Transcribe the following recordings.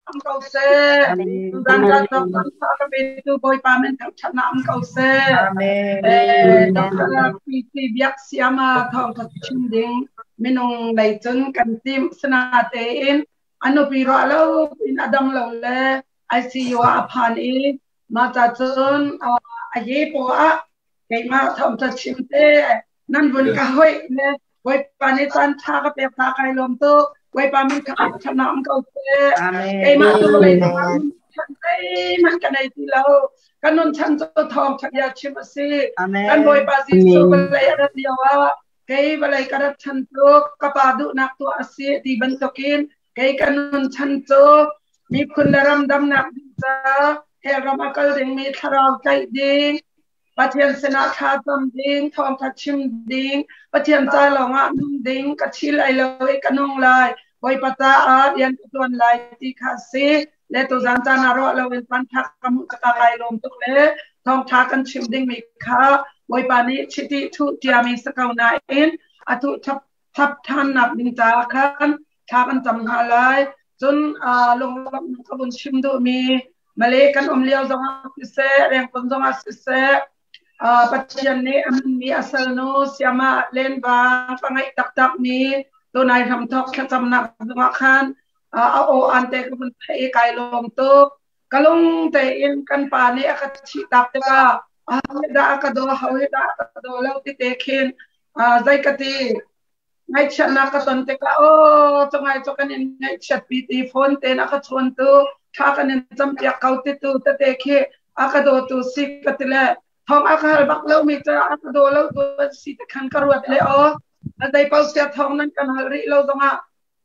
Um ko seh. Tuzan caan thawng tha ka petu Bawipa min thangṭhatnak um ko seh. Amen. Dr. PC Biak Siama thawng tha chim ding minung lei cun kan tim sinatein a nupi ruah lo in a dam lo le ICU ah a phan i mah ca cun a ye paw ah keimah thawng tha chim te nan vun ka hoih le Bawipa nih caan ṭha ka pek ta kai lawm tuk. Bawipa min kha ṭhatnak um ko seh. Keimah cu vawlei cungah chan zeihmanh ka nei ti lo. Ka nun chan cu thawng ṭha bia chim a si. Kan Bawipa Jesuh vawlei a rat lio ah kei vawlei ka rat chan cu ka pa duhnak tuah a si ti bantukin kei ka nun chan cu miphun le ram damnak ding ca hell ram a kal dingmi thlarau tlaih ding Pathian sinah thla cam ding, thawngtha chim ding, Pathian ca lawngah nung ding, ka thi lai lo i ka nung lai, Bawipa caah rian ka tuan lai ti kha a si. Le tuzan caan ah ruah loin panthak ka hmuh cakah kai lawm tuk le thawngtha kan chim dingmi kha Bawipa nih chiti thuh tiami si ko nain a thuh thap ṭhannak ding caah khan thla kan cam hna lai. Cun lunglawmhnak ka vun chim duhmi Malay kan um lio zongah siseh, Rengpun zongah siseh, Pathian nih a hmanmi a salnu Siama Lenvang ka ngaih taktakmi tunai hramthawk thlacamnak zongah khan a aw an te ka vun theih i kai lawm tuk. Ka lung tein kan pa nih a ka thih tak tikah aho dah a ka daw, ho dah a ka daw lo ti te khin zei ka ti Ngaihchiatnak ka ton tikah aw cungai cu kan in ngaihchiat pi ti phone tein a ka chawntu thla kan in campiak ko titu tete khi a ka dawtu si ka ti le thong a ka hal bak lomi cu a ka daw lo tu an si te khan ka ruat le aw a zei paoh sia thong nan kan hal rih lo zongah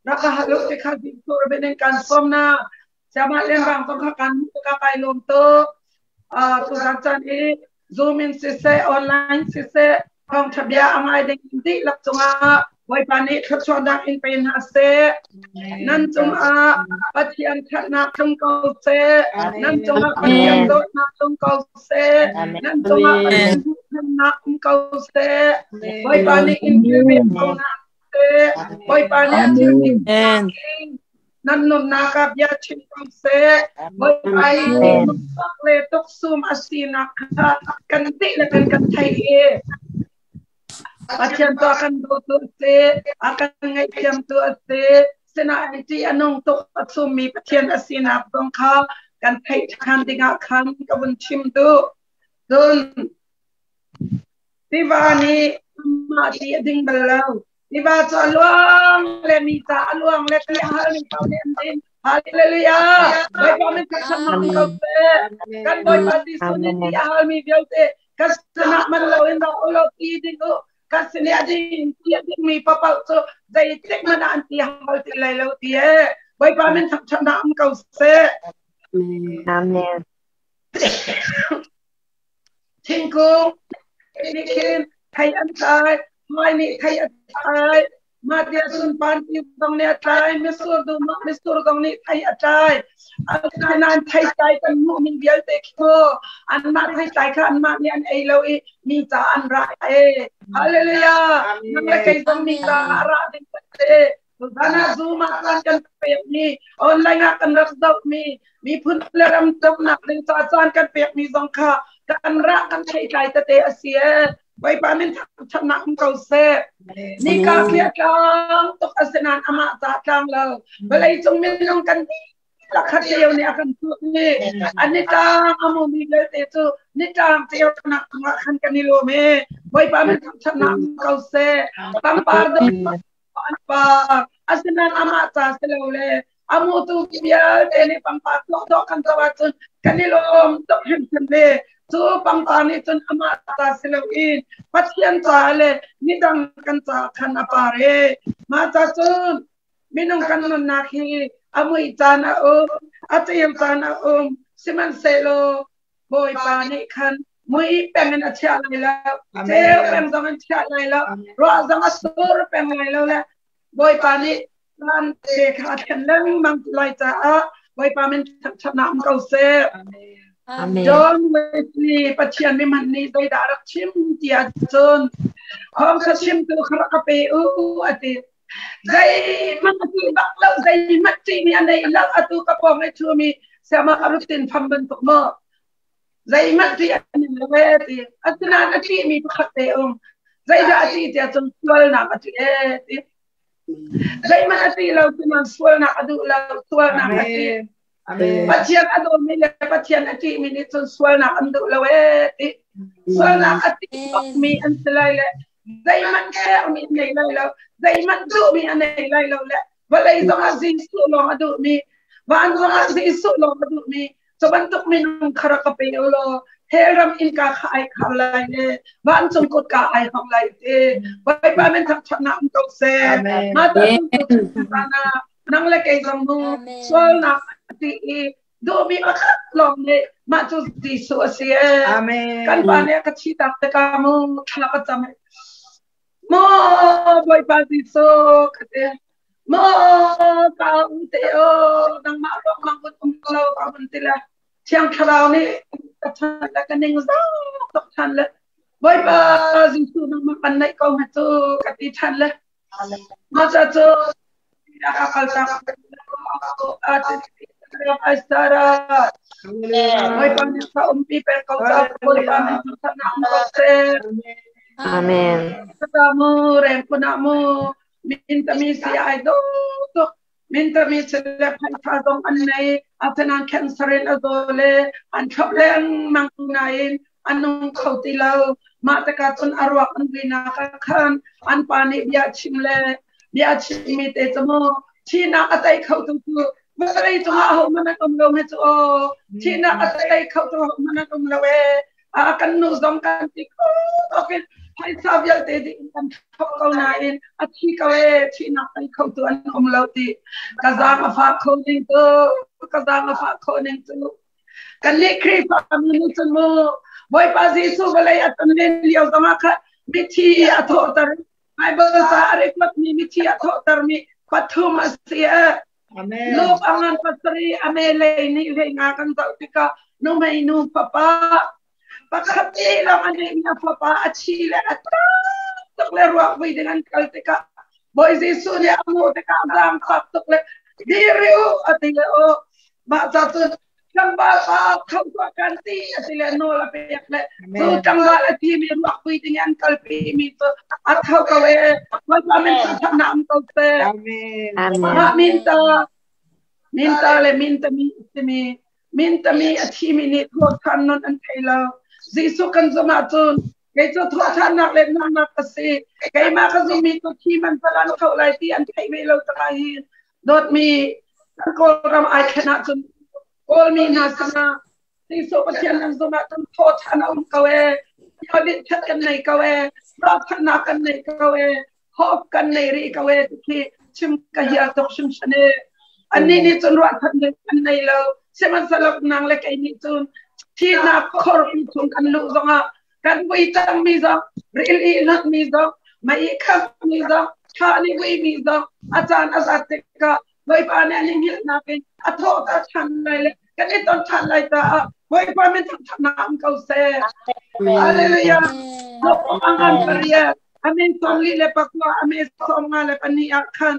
rak ka hal u ti kha tur bin in kan sawm na siamah lengvang zong kha kan ka kai lawm tuk tuzan caan i Zoom in siseh, online siseh, thawngṭha bia a ngai ding dihlak cungah Bawipa nih thluachuahnak in pe hna seh. Nan cungah Pathian ṭhatnak tlung ko seh. Nan cungah Pathian dawtnak tlung ko seh. Nan cungah Pathian huhphenhnak um ko seh. Bawipa nih in kilven ko hna seh. Bawipa nih a thil ti nan nunnak ah bia chim ko seh. Bawipa hi lungfak le tuksum a sinak kha kan dihlak in kan theih i Pathian tu a kan dawtu a si, a kan ngaihthiamtu a si, sinain ṭih a nung tuk a chummi Pathian a sinak zong kha kan theih ṭhan dingah khan ka vun chim duh. Cun tiva nih amah ti a ding bal lo. Tiva cu a luang le mi ca a luang le ti a halmi paoh nih an din. Hallelujah! Bawipa min thangṭhatnak um ko seh. Kan Bawipa Jesuh nih ti a halmi vialte ka sinah man loin ra u law ti ding u. Ka sin i a ding ti a dingmi paoh cu zeitik hmanh ah an ti hal ti lai lo ti e. Bawipa min thangṭhatnak um ko seh. Amen. Thingkung nih khin thei an tlai, hmai nih thei a tlai, mahti ahcun panti zong nih a tlai, mitsur dum ah mitsur zong nih thei a tlai. Asinain thei tlai kan hmuhmi vialte khi cu anmah thei tlai kha anmah nih an ei lo i mi ca an rah e. Hallelujah! Nang le kei zong mi ca a rah ding kan si. Zan ah Zoom ah caan kan pekmi, online ah kan rak zohmi, miphun le ram cawmnak ding ca caan kan pekmi zong kha kan rah kan theitlai tete a si ee. Bawipa min thangṭhatnak um ko seh. Nika khi a tlang tuk a si nain amah ca tlang lo. Vawleicung minung kan dihlak khat lio nih a kan tuah i an nitlang a mumi vialte cu nitlang ceunak cungah khan kan i lawm i Bawipa min thangṭhatnak um ko seh. Pangpar dawh an par asinain amah ca si lo le a mutu vialte nih pangpar dawhdawh kan zoh ahcun kan i lawm tuk hrimhrim ve. Cu pangpar nih cun amah ca si loin Pathian ca le midang kan ca khan a par e. Mah ca cun minung kan nunnak hi a mui caan a um, a ceu caan a um. Sihmanhsehlaw Bawipa nih khan mui peng in a chiah lai lo, ceu peng zong in chiah lai lo, ruah zong a sur peng lai lo le Bawipa nih caan te kha a thlen lengmang lai caah Bawipa min thangṭhatnak um ko seh. Amen. John Wesley Pathian mi hmanh nih zeidah a rak chim ti ahcun thawngṭha chimtu kha rak ka pe u a ti. Zeihmanh a ti bak lo, zeihmanh ṭihmi a nei lo, atu ka pawng i ṭhumi siama a rutin pham bantuk maw? Zeihmanh ṭih a nei lo ee ti. Asinain a ṭihmi pakhat te um. Zeidah a ṭih tiah cun sualnak a ṭih ee ti. Zeihmanh a ṭih lo, cuman sualnak a duh lo, sualnak a ṭih. Pathian a dawmi le Pathian a ṭihmi nih cun sualnak an duh lo ee ti. Sualnak a ṭih bakmi an si lai le zeihmanh herhmi an nei lai lo, zeihmanh duhmi a nei lai lo le vawlei zongah Jesuh lawng a duhmi, van zongah Jesuh lawng a duhmi, cu bantuk minung kha rak ka pe u law hell ram innka kha ai khar lai le vancung kutka ai hong lai ti. Bawipa min thangṭhatnak um ko seh. Mah ta nang le kei zong mu sualnak ti i duhmi pakhat lawng nih mah cu Jesuh a si ee. Kan pa nih a ka thi tak tikah mu thla ka cam maw Bawipa Jesuh ka ti maw ka u te o nangmah ruang mang kun um lo ka hun ti le Thiang Thlarau nih ka chan le ka ning zak tuk than le Bawipa Jesuh nangmah kan naih ko hme cu ka ti than le mah ca cu a kal tak Bawipa nih ka umpi peng ko ca Bawipa nih thangthatnak um ko seh. Amen. Ka mu reng kuna mu min tami si ai do tuk min tami chile phaisa zong an nei atanan cancer in a zaw le an thlop lengmang nain an nung kho ti lo mah tikah cun a ruak an vuinak ah khan an pa nih bia chim le bia chimmi te cu mu thihnak a tei kho tu cu vawlei cungah ahohmanh an um lo he cu aw thihnak a tei kho tu ahohmanh an um lo ee a kan nu zong kan ti kho tuk in phaisa vialte dih in kan thok ko nain a thi ko ee thihnak tei kho tu an um lo ti ka zaang a fah kho ning cu ka zaang a fah kho ning cu kan nih Khrihfa mi nih cun mu Bawipa Jesuh vawlei a ton len lio zongah kha mithi a thawhter Bible ca a record mi mithi a thawhter mi pathum a si e Luke angan pasari ame lei nih hlei nga kan zoh tikah nuhmei nu fapa pakhat te lawng a neih mi a fapa a thi le a tuk le ruak vui ding an kal tikah Bawi Jesuh nih a hmuh tikah zaangfak tuk le dir u a ti le o mah ca cun tlangval pa tho tuah kan ti a ti le nawl a pek le cu tlangval a thi mi ruak vui ding an kalpi mi cu a tho ko e Bawipa min thangthatnak um ko seh. Mah min ta min ta le min ta mi timi min ta mi a thi mi nih thawthan nun an thei lo Jesuh kan zumh ahcun kei cu thawhthannak le nunnak a si keimah ka zummi cu thi man salan kho lai ti an theih ve lo takah hin dawtmi kan Kawlram ai thlen ahcun Kawlmi hna sinah Jesuh Pathian nan zumh ahcun thawhthan a um ko ee Yodit that kan nei ko ee ralthatnak kan nei ko ee hope kan nei rih ko ee ti khi chim ka hial tuk hrimhran ee annih nih cun ruahchan ding an nei lo sihmanhsehlaw nang le kei nih cun thihnak khorpi chung kan luh zongah kan vui cangmi zong ril i hlatmi zong mei khammi zong thla nih vuimi zong a caan a zat tikah Bawipa nih an i hngilhnak in a thawhter ṭhan lai le kan i ton ṭhan lai caah Bawipa min thangṭhatnak um ko seh. Hallelujah. Angan pariat amen 44 amen 52 ah khan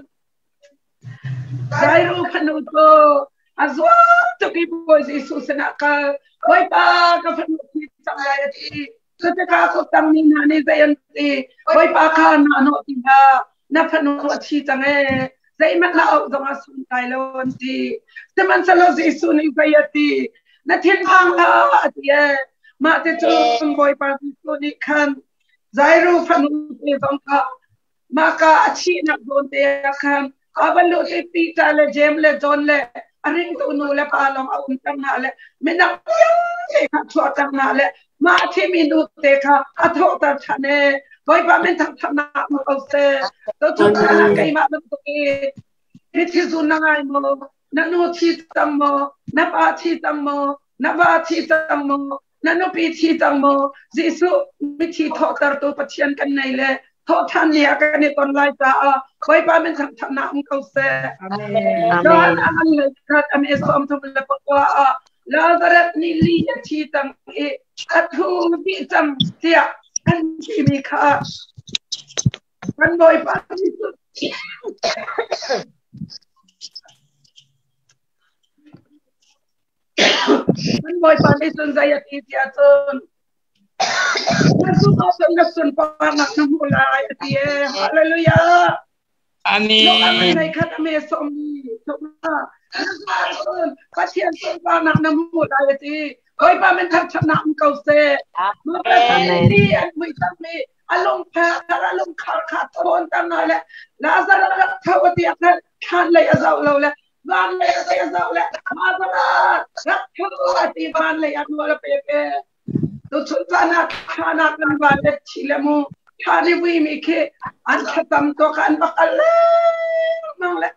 Jairu fanu cu a zuam tuk i Bawi Jesuh sinah kal Bawipa ka fanu thi cang lai a ti. Cu tikah kuttang mi hna nih zei an ti Bawipa kha na nawh ti hlah na fanu a thi cang ee zeihmanh na auh zongah sun kai lo an ti. Sihmanhsehlaw Jesuh nih zei a ti na thinphang hlah a ti ee. Mah ti cun Bawipa Jesuh nih khan Jairu fanu te zong kha Mahka a thihnak zawn te ah khan a van luh ti Peter le James le John le a ringtu nu le pa lawng a umter hna le midang vialte kha chuahter hna le mah a thimi nu te kha a thawhter ṭhan ee Bawipa min thangṭhatnak hmu ko seh. Tuchun caan ah keimah bantuk i mithi zun na ngai maw? Na nu thi cang maw? Na pa thi cang maw? Na va thi cang maw? Na nupi thi cang maw? Jesuh mithi thawhtertu Pathian kan nei le thawhṭhan ni ah kan i ton lai caah Bawipa min thangṭhatnak um ko seh. Amen. John a ngan le khat a me 39 ah Lazarus nih li a thi cang i a thu dih cang tiah an timi kha kan Bawipa Jesuh Kan Bawipa nih cun zei a ti tiah cun na zumh ahcun na sunparnak na hmuh lai a ti ee. Hallelujah. Amen. Nei khat a me sawmmi cun Pathian sunparnak na hmuh lai a ti. Bawipa min thangṭhatnak um ko seh. Amen. Ni an mui cangmi a lungpher a lungkhar kha thawn ter na le Lazarus rak tho a ti ah khan thlan lei a zoh lo le van lei a zoh le Lazarus rak tho a ti van lei a nawl a pek e. Tuchun caan ah thlan ah kan van le thi le mu thlan i vui mi khi an thlacam to kha an va kal lengmang le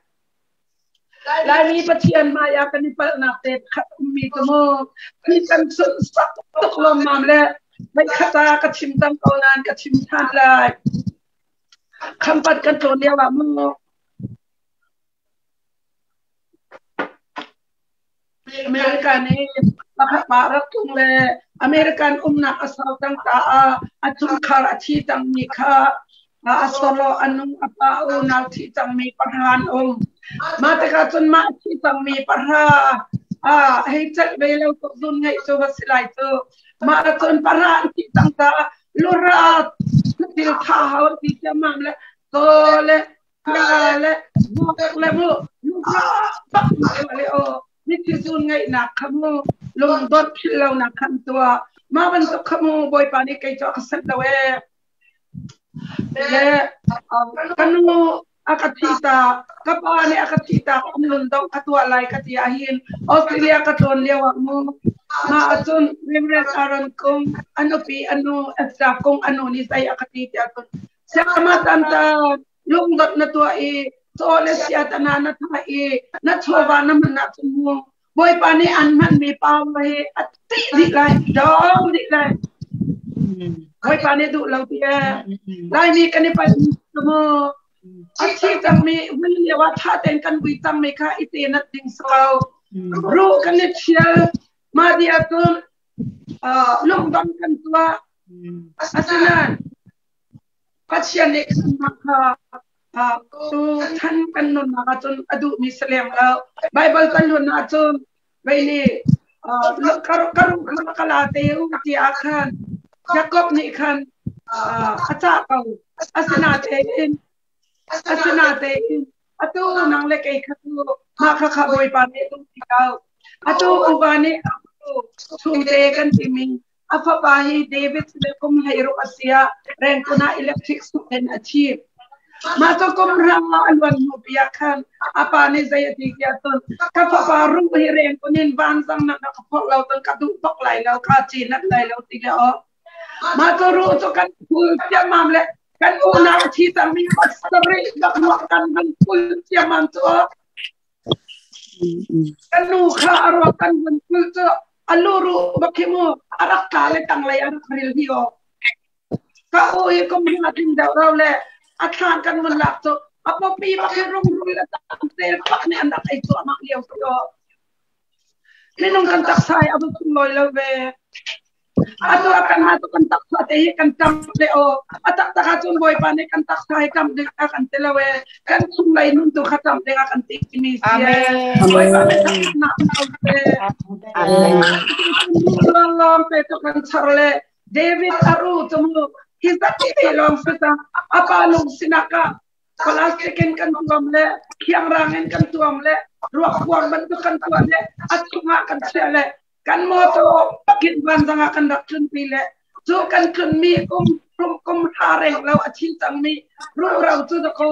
Laimi Pathian hmai ah kan i palhnak te khat ummi cu mu mi kan sunsak tuk lawmmam le voikhat ah ka chim cang ko nain ka chim than lai. Khampat kan tlawn lio ah mu American i pakhat pa rak tlung le American umnak a sau cang caah a chungkhar a thi cangmi kha a solo a nu a pa unau thi cangmi pahra an um. Mah tikah cun mah a thi cangmi pahra hei celh ve lo tuk zun ngeih cu va si lai cu. Mah cun pahra an thi cang caah lura thil tha hau an ti ciammam le to le le le mu bak le o mithi zun ngaihnak kha mu lungdot philh lonak khan tuah mah bantuk kha mu bawipa nih kei cu a ka sanh lo ee le ka nu a ka thi ta ka pa nih a ka thi ta um lun do ka tuah lai ka ti ahhin Australia ka tlawn lio ah mu mah ahcun Reverend Aaron Kung anupi anu Esther Kung anu nih zei a ka ti tiah cun Siama tanta lungdot na tuah i caw le siatana na thah i na chawva na hman ahcun mu Bawipa nih an hmanmi power hi a tih dih lai, dong dih lai. Bawipa nih duh lo ti ee. Laimi kan i palh mu. A thi cangmi vui lio ah ṭha tein kan vui cangmi kha i te nat ding si ko. Ruh kan i ṭhial. Mah dih ahcun lungdong kan tuah. Asinain Pathian nih khamnak kha tu chan kan nunnak ahcun a duhmi si lem lo. Baibal kan hlun ahcun vei nih karu kala te u ti ah khan Jakob nih khan a cah ko. Asinatein asinatein atu nang le kei kha cu mah kha kha Bawipa nih a ti ko. Atu uva nih chungte kan timi A fapa hi David le kum 16 a si ah Rangoon ah electric suk in a thi. Mah cu kum hrang ah a luan hnu pi ah khan a pa nih zei a ti tiah cun ka fapa ruh hi Rangoon in vanzang nak na ka phorh lo cun ka duh bak lai lo ka ci nat lai lo ti le aw. Mah cu ruh cu kan phul ciammam le kan unau a thi cangmi pasarih bak ruah kan van phul ciammam cu aw. Kan nu kha a ruak kan vun kul cu a luru bak khi mu a rak tla le tanglei a rak ril hi aw. Ka u hi kum hna tling deuh rau le a thlan kan vun lak cu a pawpi bak hi rungrul a tam tel bak nih an rak ei cuahmah lio si aw. Minung kan taksa hi a va sunglawi lo ve. Atu ah kan ha tu kan taksa te hi kan tam le o. A taktak ahcun Bawipa nih kan taksa hi tam ding a kan ti lo e. Kan chunglei nun tu kha tam ding a kan ti mi si e. Bawipa nih thangṭhatnak ko seh. Amen. Lawng pe tu kan char le David aru cu mu hi zat te lawng si ta apa lung sinak ah plastic in kan tuam le khiangrang in kan tuam le ruak kuang bantuk kan tuah le a chungah kan chiah le kan motor pakin vanzang ah kan rak tlunpi le cu kan tlunmi kum kum kum hra reng lo a thi cangmi ruhro cu dako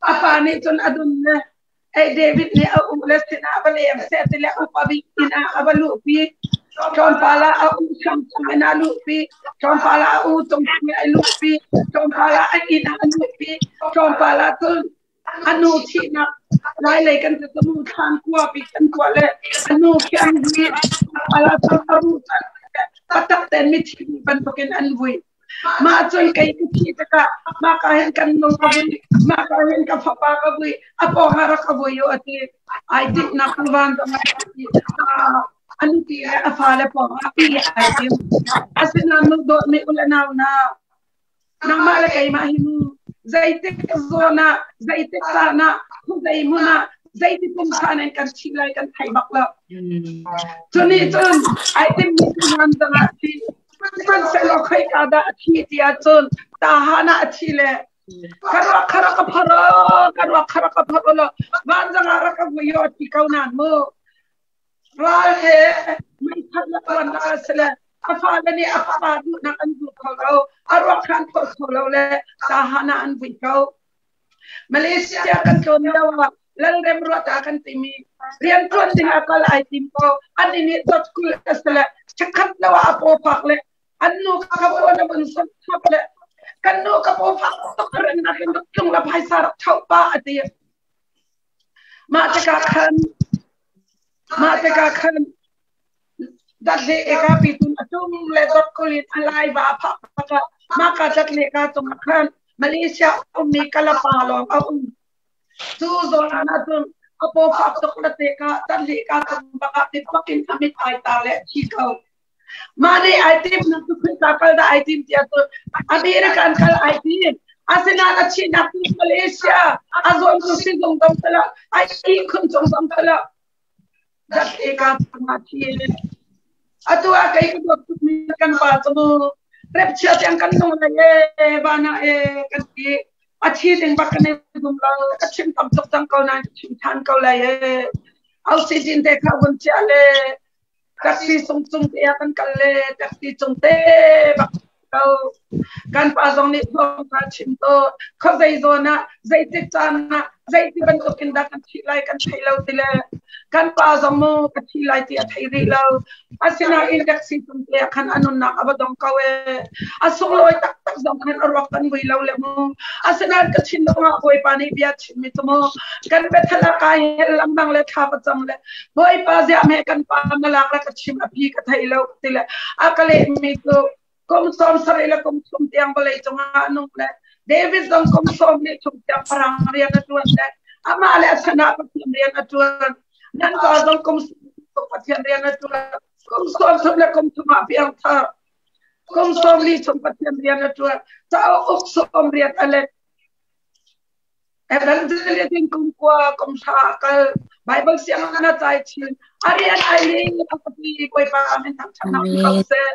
a pa nih cun a dun le ei David nih a u le sinah va leng seh ti le upa bik inn ah a va luhpi tlawmpal ah a u sang cung in a luhpi tlawmpal ah a u cung in a luhpi tlawmpal ah a inn ah a luhpi tlawmpal ah cun A nu thihnak lailei kan ti mu thlan kua pi kan tuah le a nu khi an vui ala aru patak ten mithi bantukin an vui. Mah cun kei ka thi tikah mah ka hin kan nu ka vui mah ka hin ka fapa ka vui a pawng ah rak ka vui u a ti. Ai timhnak van a nupi le a fale pawng ah pi ai tim. Asinain nu dawtmi u le nau na nangmah le keimah hi mu. Zeitik zawn ah, zeitik caan ah, khuazei hmun ah, zeiti pumsa in kan thi lai kan thei bak lo. Cu nih cun ai timmi cu ngan zongah thi. Sihmanhsehlaw khoika dah a thi ti ahcun tahan ah a thi le kharuak khara ka phoro karuak khara ka phoro lo vanzang ah rak ka vui o ti ko nan mu ral he meikhat le tuan na sile a fale nih a pa duhnak an duh kho lo a ruak khan phor kho lo le tahan ah an vui ko Malaysia kan tlawn lio ah lalrem ruat ah kan timi rian tuan ding ah kal ai tim ko an ini dot kul asile chakhat lo ah a paw phak le an nu ka po na bun son thap le kan nu ka po phak tok ran nak in tlung la phaisa rak thau pa ati mah tikah khan mah tikah khan dat le eka pi tun atum le dot kulin alai va pha ka mah ka dat le ka tung khan Malaysia ummi kalapa lawng a um Cu zawn ahcun a paw fak tuk na te ka tan li ka tung bak ah tit bakin a mit ai ta le thi ko. Mah nih ai tim na tu ta kal dah ai tim tiah cun American kal ai tim. Asinain a chihnak tu Malaysia a zawn tu sizung dong tala ai ihkhun cung dong tala dat te ka ma thi. Atu ah kei ka dawt tuk mi kan pa cu mu rep chia tiang kan nung lai e bana e kan ti. A thi ding bak kan i zum lo. Ka chim tam tuk cang ko nain ka chim than ko lai e. Oxygen te kha vun chiah le taxi sung cung te ah kan kal le taxi cung te bak ko. Kan pa zong nih thawng kha chim to khuazei zawn ah zeitik caan ah zeiti bantuk in dah kan thih lai kan thei lo ti le kan pa zong mu ka thi lai ti a thei rih lo. Asinain taxi cung te ah khan a nunnak a va dong ko e. A sunglawi taktak zong khan a ruak kan vui lo le mu. Asinain ka thinlung ah Bawipa nih bia chimmi cu mu kan Bethel ah kai hel lengmang le thla ka cam le Bawipa ziah me kan pa na lak le ka chim a phi ka thei lo ti le a ka lehmi cu kum 70 le kum 30 tiang vawlei cungah a nung le David zong kum 23 tiang parang rian a ṭuan le amah le a chan ah Pathian rian a ṭuan. Nan pa zong kum Pathian rian a ṭuan. Kum 30 le kum 30 ah piangthar. Kum 40 chung Pathian rian a ṭuan. Cauk uk sawm riat a let. Evangelist in kum kua kum hra kal Bible siang na cai chin. A rian ai li a kapi Bawipa amen thangṭhatnak ko seh.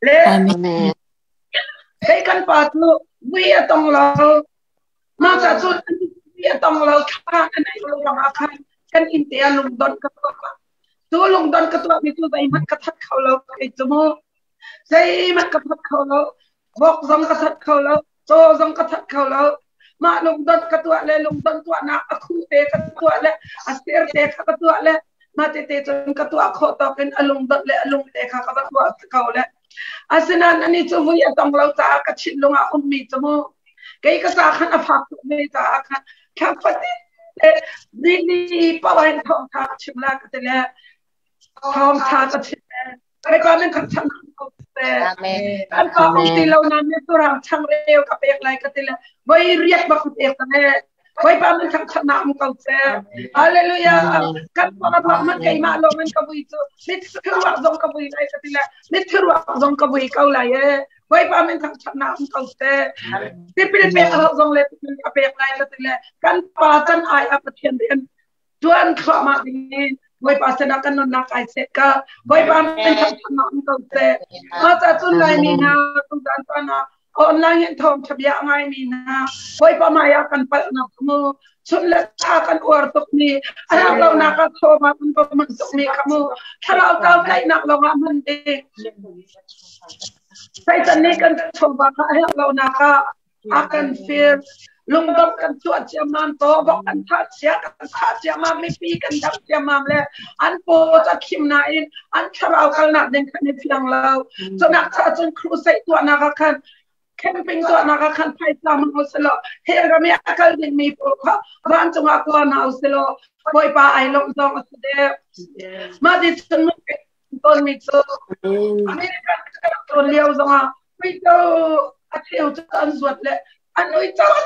Le Amen. Kei kan pa cu vui a tong lo. Mah ca cu vui a tong lo thla an ei lo ruangah khan kan inn te ah lungdonh ka tuah. Cu lungdonh ka tuahmi cu zeihmanh ka that kho lo kei cu mu. Zeihmanh ka that kho lo. Vok zong ka that kho lo. Caw zong ka that kho lo. Mah lungdonh ka tuah le lungdonh tuahnak a khu te ka tuah le a sir te kha ka tuah le mah tete cun ka tuah khawh tawk in a lungdonh le a lung te kha ka va tuah ko le asinain ani cu vui a tong lo caah ka thinlung ah ummi cu mu kei ka ca khan a fak tuk ve caah khan thla fatin te ni ni paoh in thawngtha ka chim la ka ti le thawngtha ka chim le Bawipa min khan chang ko te an pa um ti lo na me turang chang reu ka pek lai ka ti le voi riat bak ka pek ta le Bawipa min khan chang na um ko te Hallelujah kan pa pa man keimah lo man ka vui cu mit thiruak zong ka vui lai ka ti le mit thiruak zong ka vui ko lai e Bawipa min khan chang na um ko te tipil pek ho zong le tipil ka pek lai ka ti le kan pa can ai a Pathian rian tuan thluahmah ding Bawipa sinah kan nunnak ai set ka Bawipa min thangthatnak um ko seh mah ca cun Laimi hna tuzan caan ah online in thawng thabia a ngaimi hna Bawipa maya kan palhnak mu chun le thla kan uar tuk mi a herh lonak ah chawva kan va man tuk mi kha mu thlarau tau tlaihnak lawngah hman ding Satan nih kan chawva kha a herh lonak ah a kan fir lungdong kan tuah ciammam to bok kan thah cia kan thah ciammam mipi kan dam ciammam le an paw ca khim nain an thlarau kalnak ding khan i fiang lo cunak cha cun crusade tuahnak ah khan camping tuahnak ah khan phaisa mang usilo hell ram i a kal ding mi pawl kha vancung ah kua na usilo Bawipa ai lawmh zong a si deuh mah ti cun tawn mi cu American ka rak lio zongah uico a cheu cu an zuat le an uico an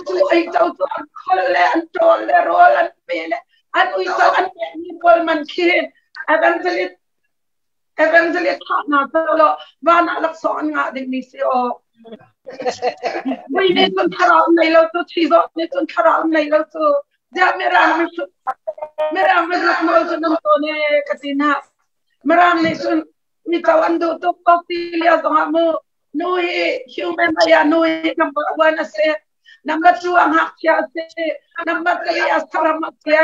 cu uico cu an khol le an ṭawl le rawl an pe le an uico an pekmi pawl man khi evangelist evangelist thah hna selaw van ah laksawng an ngah dingmi si aw. Mui nih cun thlarau nei lo cu thi zawt nih cun thlarau nei lo cu ziah mirang mihrut mirang mihrut nawl cu nan tawn e ka ti hna. Mirang nih cun mico an duh tuk Australia zongah mu nu hi human lei ah nu hi number one a si. Number two ah ngakchia a si. Number three ah saram a si.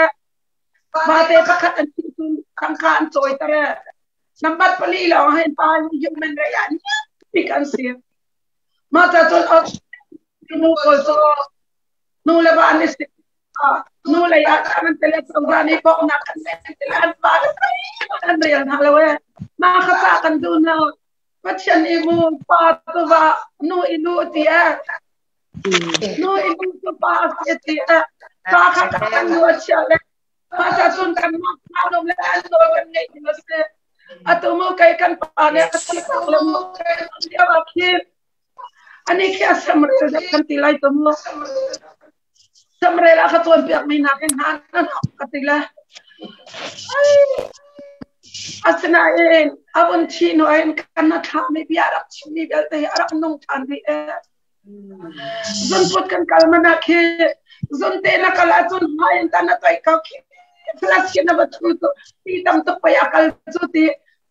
Vate pakhat an thih cun tangka an cawi ter e. Number pali lawng hin pa hi human lei ah bik an si. Mah ca cun nu pawl cu nu le va an i si. Nu lei ah an tele cozah nih bawmhnak kan pek tile an pa le an rel hna lo e. Mah kha ca kan duh hna. Pathian i mu pa tu va nu i nu ti e. Nu i nu tu pa si ti e. Pa kha kan nu a chia le mah ca cun kan mah nom le an nawl kan ngeih ding a si. Atu mu kei kan pa nih a thi tak le mu lio ah khin ani khi a samrel deuh kan ti lai tu mu. Samrel a ka cawnpiak mi nakin hna nan ka ti le. Asinain a vun thi hnu in kan na thlahmi bia rak chimmi vialte hi a rak nung ṭhan dih e. Zunput kan kal mana khi zunte na kal ahcun hmai in ta na toih ko khi flash khi na va thu tu ti tam tuk pei a kal cu ti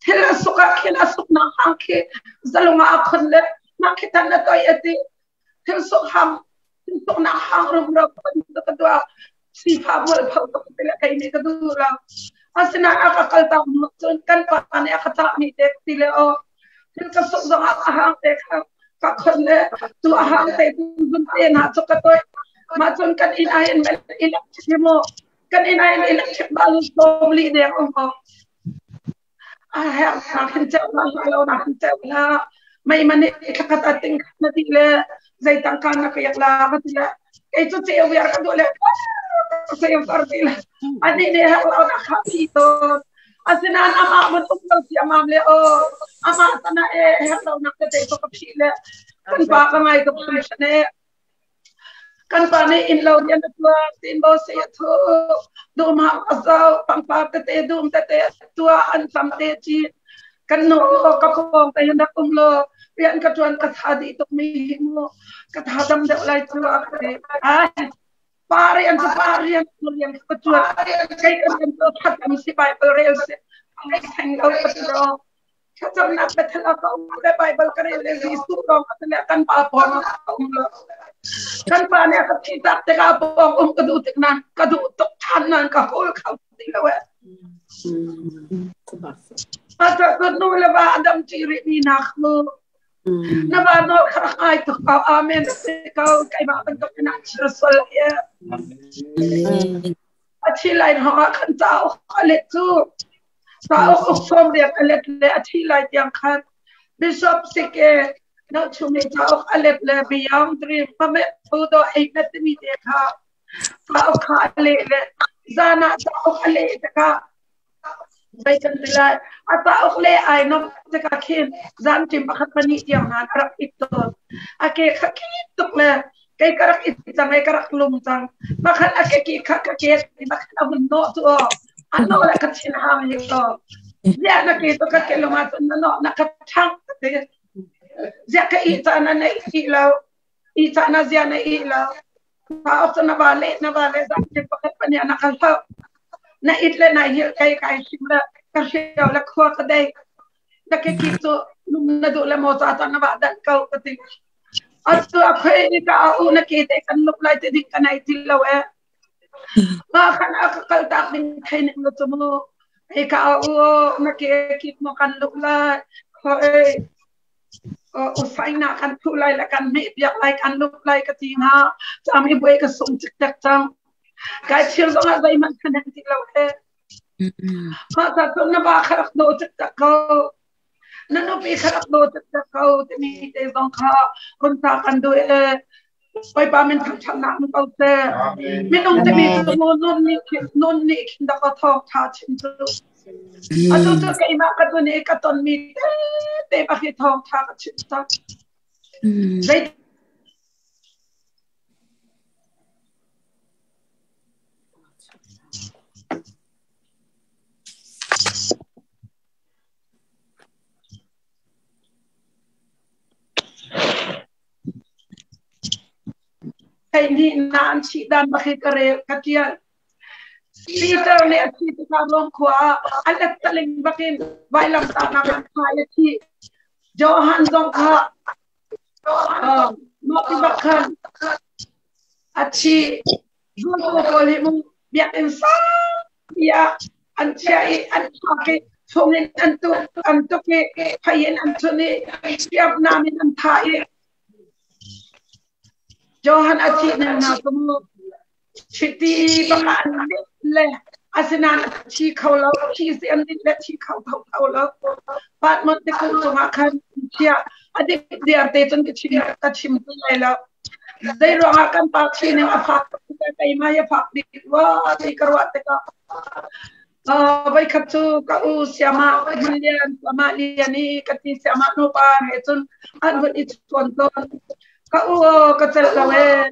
thil a suk ah khin a suk nak hang khi zalung ah a khon le mah khi tan na toih ati thil suk hang thil suk nak hang rum ro ka tuah sifa bual pho tuk ti le kei nih ka duh lo asinain a ka kal tak hnu cun kan pa nih a ka cah mi te ti le aw thil ka suk zong ah a hang te kha ka khon le tu a hang te tu zun te na chu ka toi mah cun kan inn ah hin electric mo kan inn ah hin electric bal sawm li deng um ko a her na khin cheu la lo na khin cheu la mei mani thlakhat a ting na ti le zei tangka na pek la ka ti le kei cu ceu viar ka duh le ceu tar ti le ani nih her lo na kha ti to asinain amah mun um lo si amam le o amah sana e her lo nak te te to ka phi le kan pa ka ngai ka phi ne Kan pa nih inn lo rian a tuah, tinbaw seh a thu, dum hang a zoh, pangpar tete dum tete a tuah, an tam te cin. Kan nu ka pawng te hin rak um law rian ka ṭuan ka tha dih tuk mi hi mu ka tha dam deuh lai cu a ka ti. Ai, pa rian cu pa rian rian ka ṭuan. Kei ka rian cu thlacam si Bible rel si. Ai seng lo ka ti lo. Thlacamnak Bethel ah ka um le Bible ka rel le Jesuh lawng a si le kan pa pawng ah ka um lo. Kan pa nih a ka thihtak tikah pawng um ka duh tik nan ka duh tuk ṭhan nan ka hawl kho ti lo eh. Ata ka nu le va adam ṭi rih mi nak mu. Na va nawl kha rak ngai tuk ko. Amen. Si ko keimah bantuk in an chir sual ye. A thi lai hong ah khan cauk a let cu Cauk uk sawmriat a let le a thi lai tiang khan Bishop Sike Nauchumi cauk a let le Beyond Dream Pameh Phu Do Ei Na timi te kha cauk kha a leh le zan ah cauk a leh tikah zei kan ti lai a cauk le ai nom tikah khin zan ṭim pakhat pahnih tiang hna a rak it tawn a ke kha khit tuk le kei ka rak it cang i ka rak lum cang pakhat a ke ki kha ka ke pakhat a hun nawh cu aw a nawh le ka thin hang hi ko ziah na ke to ka ke lung ah cun na nawh na ka ṭhang ka ti ziah ka ih caan na ih lo ih caan ah ziah na ih lo pa ok cu na va le na va le zan ṭim pakhat pahnih na ka hloh na it le na hil kai kai hrim le ka hriau le khua ka dei na ke ki cu lum na duh le maw ca ca na va dan ko ka ti Atu a khoi ni ka u na ke te kan lup lai te ding kan ai til lo e. Ma khan a ka kal tak ding thei ning lo chu mu. Ei ka u na ke kip mo kan lup lai. Khoi o sai na kan thu lai la kan me piak lai kan lup lai ka ti nga. Cham i buai ka sung chik tak chang. Kai thil zong ah zei man khan ti lo e. Ma ta tu na ba kharak do chik tak ko. Na nupi kha rak daw taktak ko timi te zong kha hun ta kan duh e Bawipa min thangṭhatnak um ko seh. Minung timi cu mu nun nih khin nun nih khin dak thawng ṭha chim cu. Atu cu keimah ka tun i ka tonmi te bak hi thawng ṭha ka chim cang. Zei Hleihnih na an thih dan bak hi ka rel ka ṭial. Peter nih a thi tikah Rom khua ah a lettaling bakin vailamtahnak an thah i a thi. Johan zong kha mah ti bak khan a thi. Zultu pawl hi mu biakinn sang ah an chiah i an thlak i thung in an tuk an tuk i phei in an chun i hriamnam in an thah i Johan a thih ning hna cu mu chiti bang ah an lit le asinain a thi kho lo thi si an lit le thi kho tho tho lo Patmos tikulh cungah khan chiah a dik diar te cun ka chim ka chim ti lai lo zei ruangah kan pa thi ning a fak keimah hi a fak bik rua ti ka ruah tikah Voikhat cu ka u Siamah Hmunlian Siamah Lian i ka ti Siamah nupa he cun an hun i chawn tawn. Ka u aw ka celh lo ee.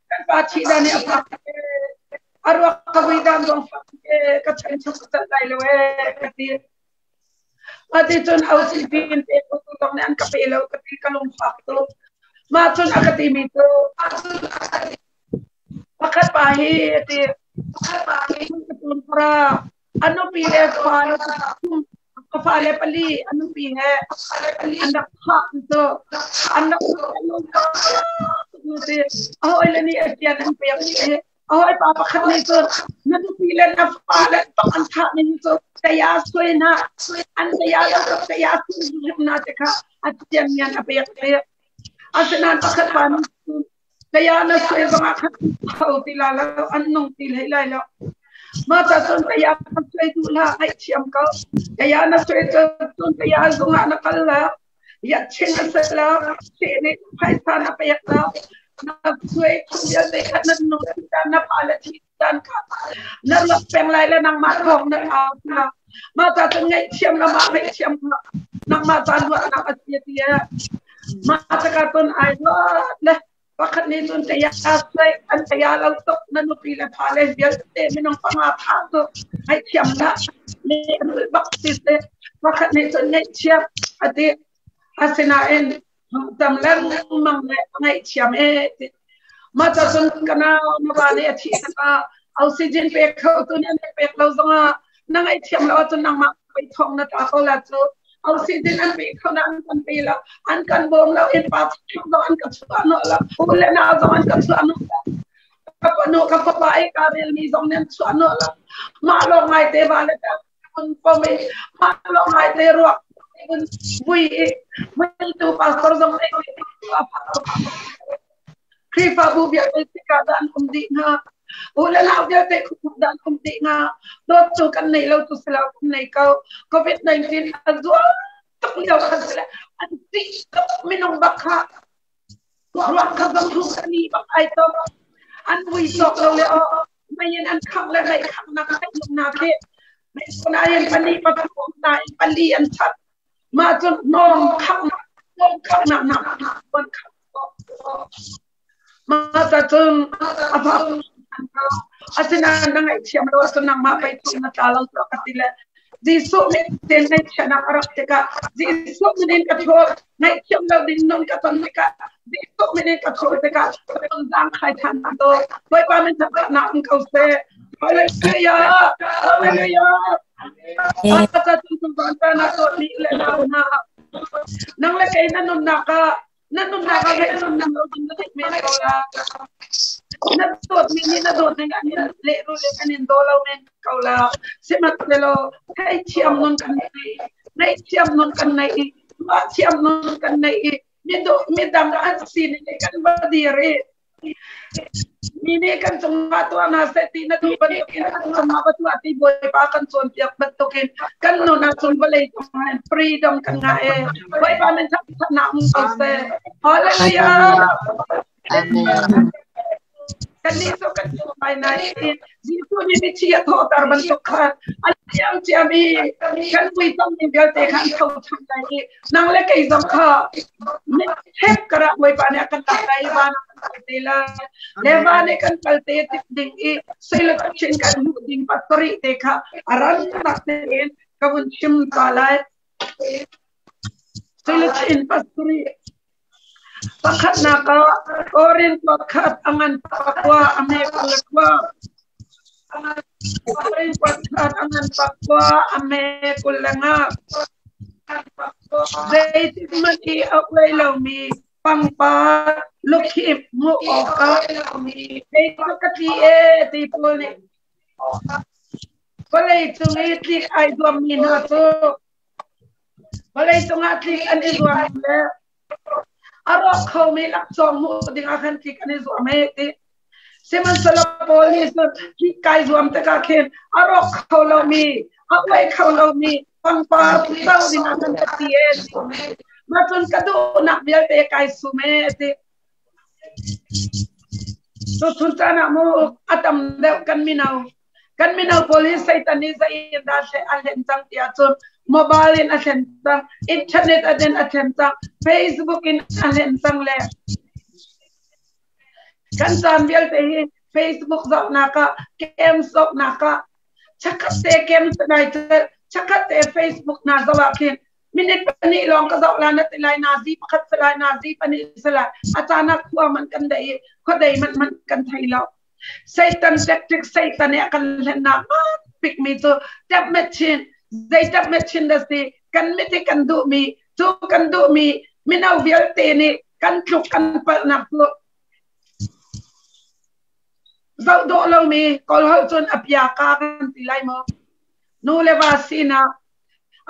Kan pa thih dan i a fak ee. A ruak ka vui dan zong fak ee. Ka chan chung ka celh lai lo ee ka ti. Mah ti cun OCP in pe ko tu zong nih an ka pe lo ka ti ka lung fak tuk. Mah cun a ka timi cu pakhat pa hi a ti a nupi le fa le ka fale pali a nupi he an rak thah cu an rak ti a hawile nih a rian an pek i a hawipa pakhat nih cun na nupi le na fale bak an thah ning cu saya sui na an saya lo saya sui na te kha a tian mian a pek te asinain pakhat pa nih cun Saya na sui zongah khan tho ti la lo, an nung ti hlei lai lo. Mah ca cun saya na sui duh hlah, ngaihthiam ko. Saya na sui cun saya zungah na kal la, ya ching a si lo, seh nih phaisa na pek lo. Na sui chung vialte kha na nung thi dan, na pa le thi dan kha na ruat peng lai le nangmah thawng na au la. Mah ca cun ngaihthiam la, mah ngaihthiam la. Nangmah caan ruahnak a si ti Mah caka cun ai ruat le pakhat nih cun saya sai an saya lo tuk na nupi le fa le vialte minung panga tha cu ngaihthiam dah le rul bak si se pakhat nih cun ngaihthiam ati asinain tam lengmang le ngaihthiam e ti mah ca cun kana na va nih a thih tikah oxygen pek kho tu nih an pek lo zongah na ngaihthiam lo ahcun nangmah pei thong na tla ko la cu oxygen an pe kho na an kan pe lo an kan bawm lo in pa zong an ka chuah no lo u le nau zong an ka chuah no lo ka panu ka fapa i ka rel mi zong nan chuah no lo mah lo ngai te va le ta kun pom i mah lo ngai te ruak kun vui i vui tu pastor zong nei Khrihfabu vialte tikah dah an um dih hnga? U le nau vialte khukhuk dah an um dih hnga? Dawt cu kan nei lo tu si lo kan nei ko. COVID-19 a zual tuk lio khan si le an tih tuk minung bak kha ruak kha zong hu kan ni bak ai to an vui cawk lo le aw mei in an khangh le mei khanghnak theih nak khi mei in pali pathum na in pali an that Mah cu hnawm khamnak hnawm khamnak nak an khamh Mah ca cun a fa asinain na ngaihthiam lo ahcun nangmah pei thong na tla lo tiah ka ti le Jesuh min tein ngaihchiatnak a rak tikah Jesuh min in ka ṭhawl ngaihthiam lo ding nun ka ton tikah Jesuh min in ka ṭhawl tikah ka ton zaang khai ṭhan to Bawipa min thangṭhatnak um ko seh. Hallelujah! Hallelujah! Nang le kei na nunnak ah na nunnak ah ngaih nun nang lo ding na theih men ko la. Na dawt mi nih na dawt ning an in lehrul in an in daw lo men ko la. Sihmanhsehlaw theithiam nun kan nei, ngaihthiam nun kan nei i, ruahthiam nun kan nei i, midang an sining kan va dir i Mi nih kan cungah tuah hna seh ti na duh bantukin an cungah va tuah ti Bawipa kan cawnpiak bantukin kan nun ah cun vawlei cungah freedom kan ngah e. Bawipa min thangthatnak um ko seh. Hallelujah. Amen. Kannih cu kan duh ngai nain Jesuh nih mithi a thawhter bantuk khan a liam ciami kan vuitammi vialte kha an tho ṭhan lai i nang le kei zong kha hep karah Bawipa nih a kan lak lai i van ah kan kal te lai. Le van i kan kal te tik ding i selection kan hmuh ding pasarih te kha a rannak tein ka vun chim ta lai. Selection pasarih. Pakhatnak ah Korin pakhat a ngan pakua a me 22. Korin pakhat a ngan pakua a me 25. Zeitik hmanh i a uai lomi pangpar lukhip hmuh awkah kei cu ka tli ee ti pawl nih vawlei cung i tlik ai zuammi hna cu vawlei cungah tlik an i zuam le a rawk khomi laksawng hmuh ding ah khan tlik an i zuam e ti. Sihmanhsehlaw Paul nih cun tlik kai zuam tikah khin a rawk kho lomi, a uai kho lomi pangpar co ding ah khan ka ti e ti. Mah cun ka duhnak vialte kai sum e ti. Tuchun caan ah mu a tam deuh kan mino. Kan mino pawl hi Satan nih zei in dah a hlen cang ti ahcun mobile in a hlen cang, internet in a hlen cang, Facebook in a hlen cang le kan caan vialte hi Facebook zohnak ah, games zohnak ah, chakhat te games nai chakhat te Facebook na zoh ah khin minute pahnih lawng ka zoh la na ti lai nazi pakhat si lai nazi pahnih si lai a caan ah khua man kan dei i khua dei man man kan thei lo. Satan tactic Satan nih a kan hlennak bik mi cu tap machine zei tap machine da si kan mit i kan duhmi cu kan duhmi mino vialte nih kan tluk kan palhnak cu zoh dawh lomi kawlholh cun a pia ka kan ti lai maw? Nu le va sinak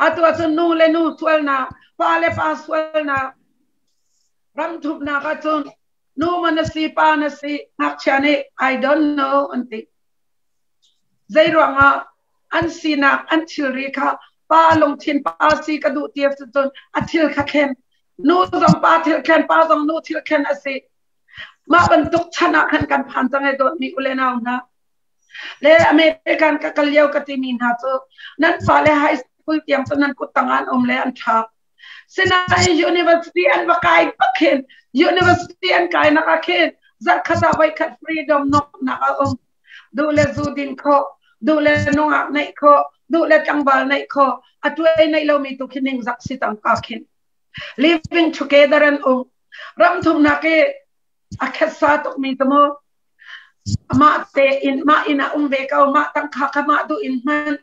atu ahcun nu le nu sualnak, pa le pa sualnak, ram thupnak ahcun nu ma na si, pa na si, ngakchia nih "I don't know" an ti. Zei ruangah? An sinak, an thilri kha pa lungthin, pa si ka duh ti cun a thil kha thlen, nu zong pa thil thlen, pa zong nu thil thlen a si. Mah bantuk chan ah khan kan phan cang ai. Dawtmi u le nau hna le, American ka kal lio ka timi hna cu nan fale high school tiang cu nan kut tang an um le an tha. Sinain university an va kai bak hin, university an kai nak ah khin zarkhat ah voikhat freedom nok nak a um. Duh le zu din khawh, duh le nungak neih khawh, duh le tlangval neih khawh, a tuai neih lomi tu khi ningzak si tang ka khin living together an um. Ram thumnak i a khetsa tukmi tu mu mah te in mah inn ah um ve ko, mah tangka kha mah duh in hman,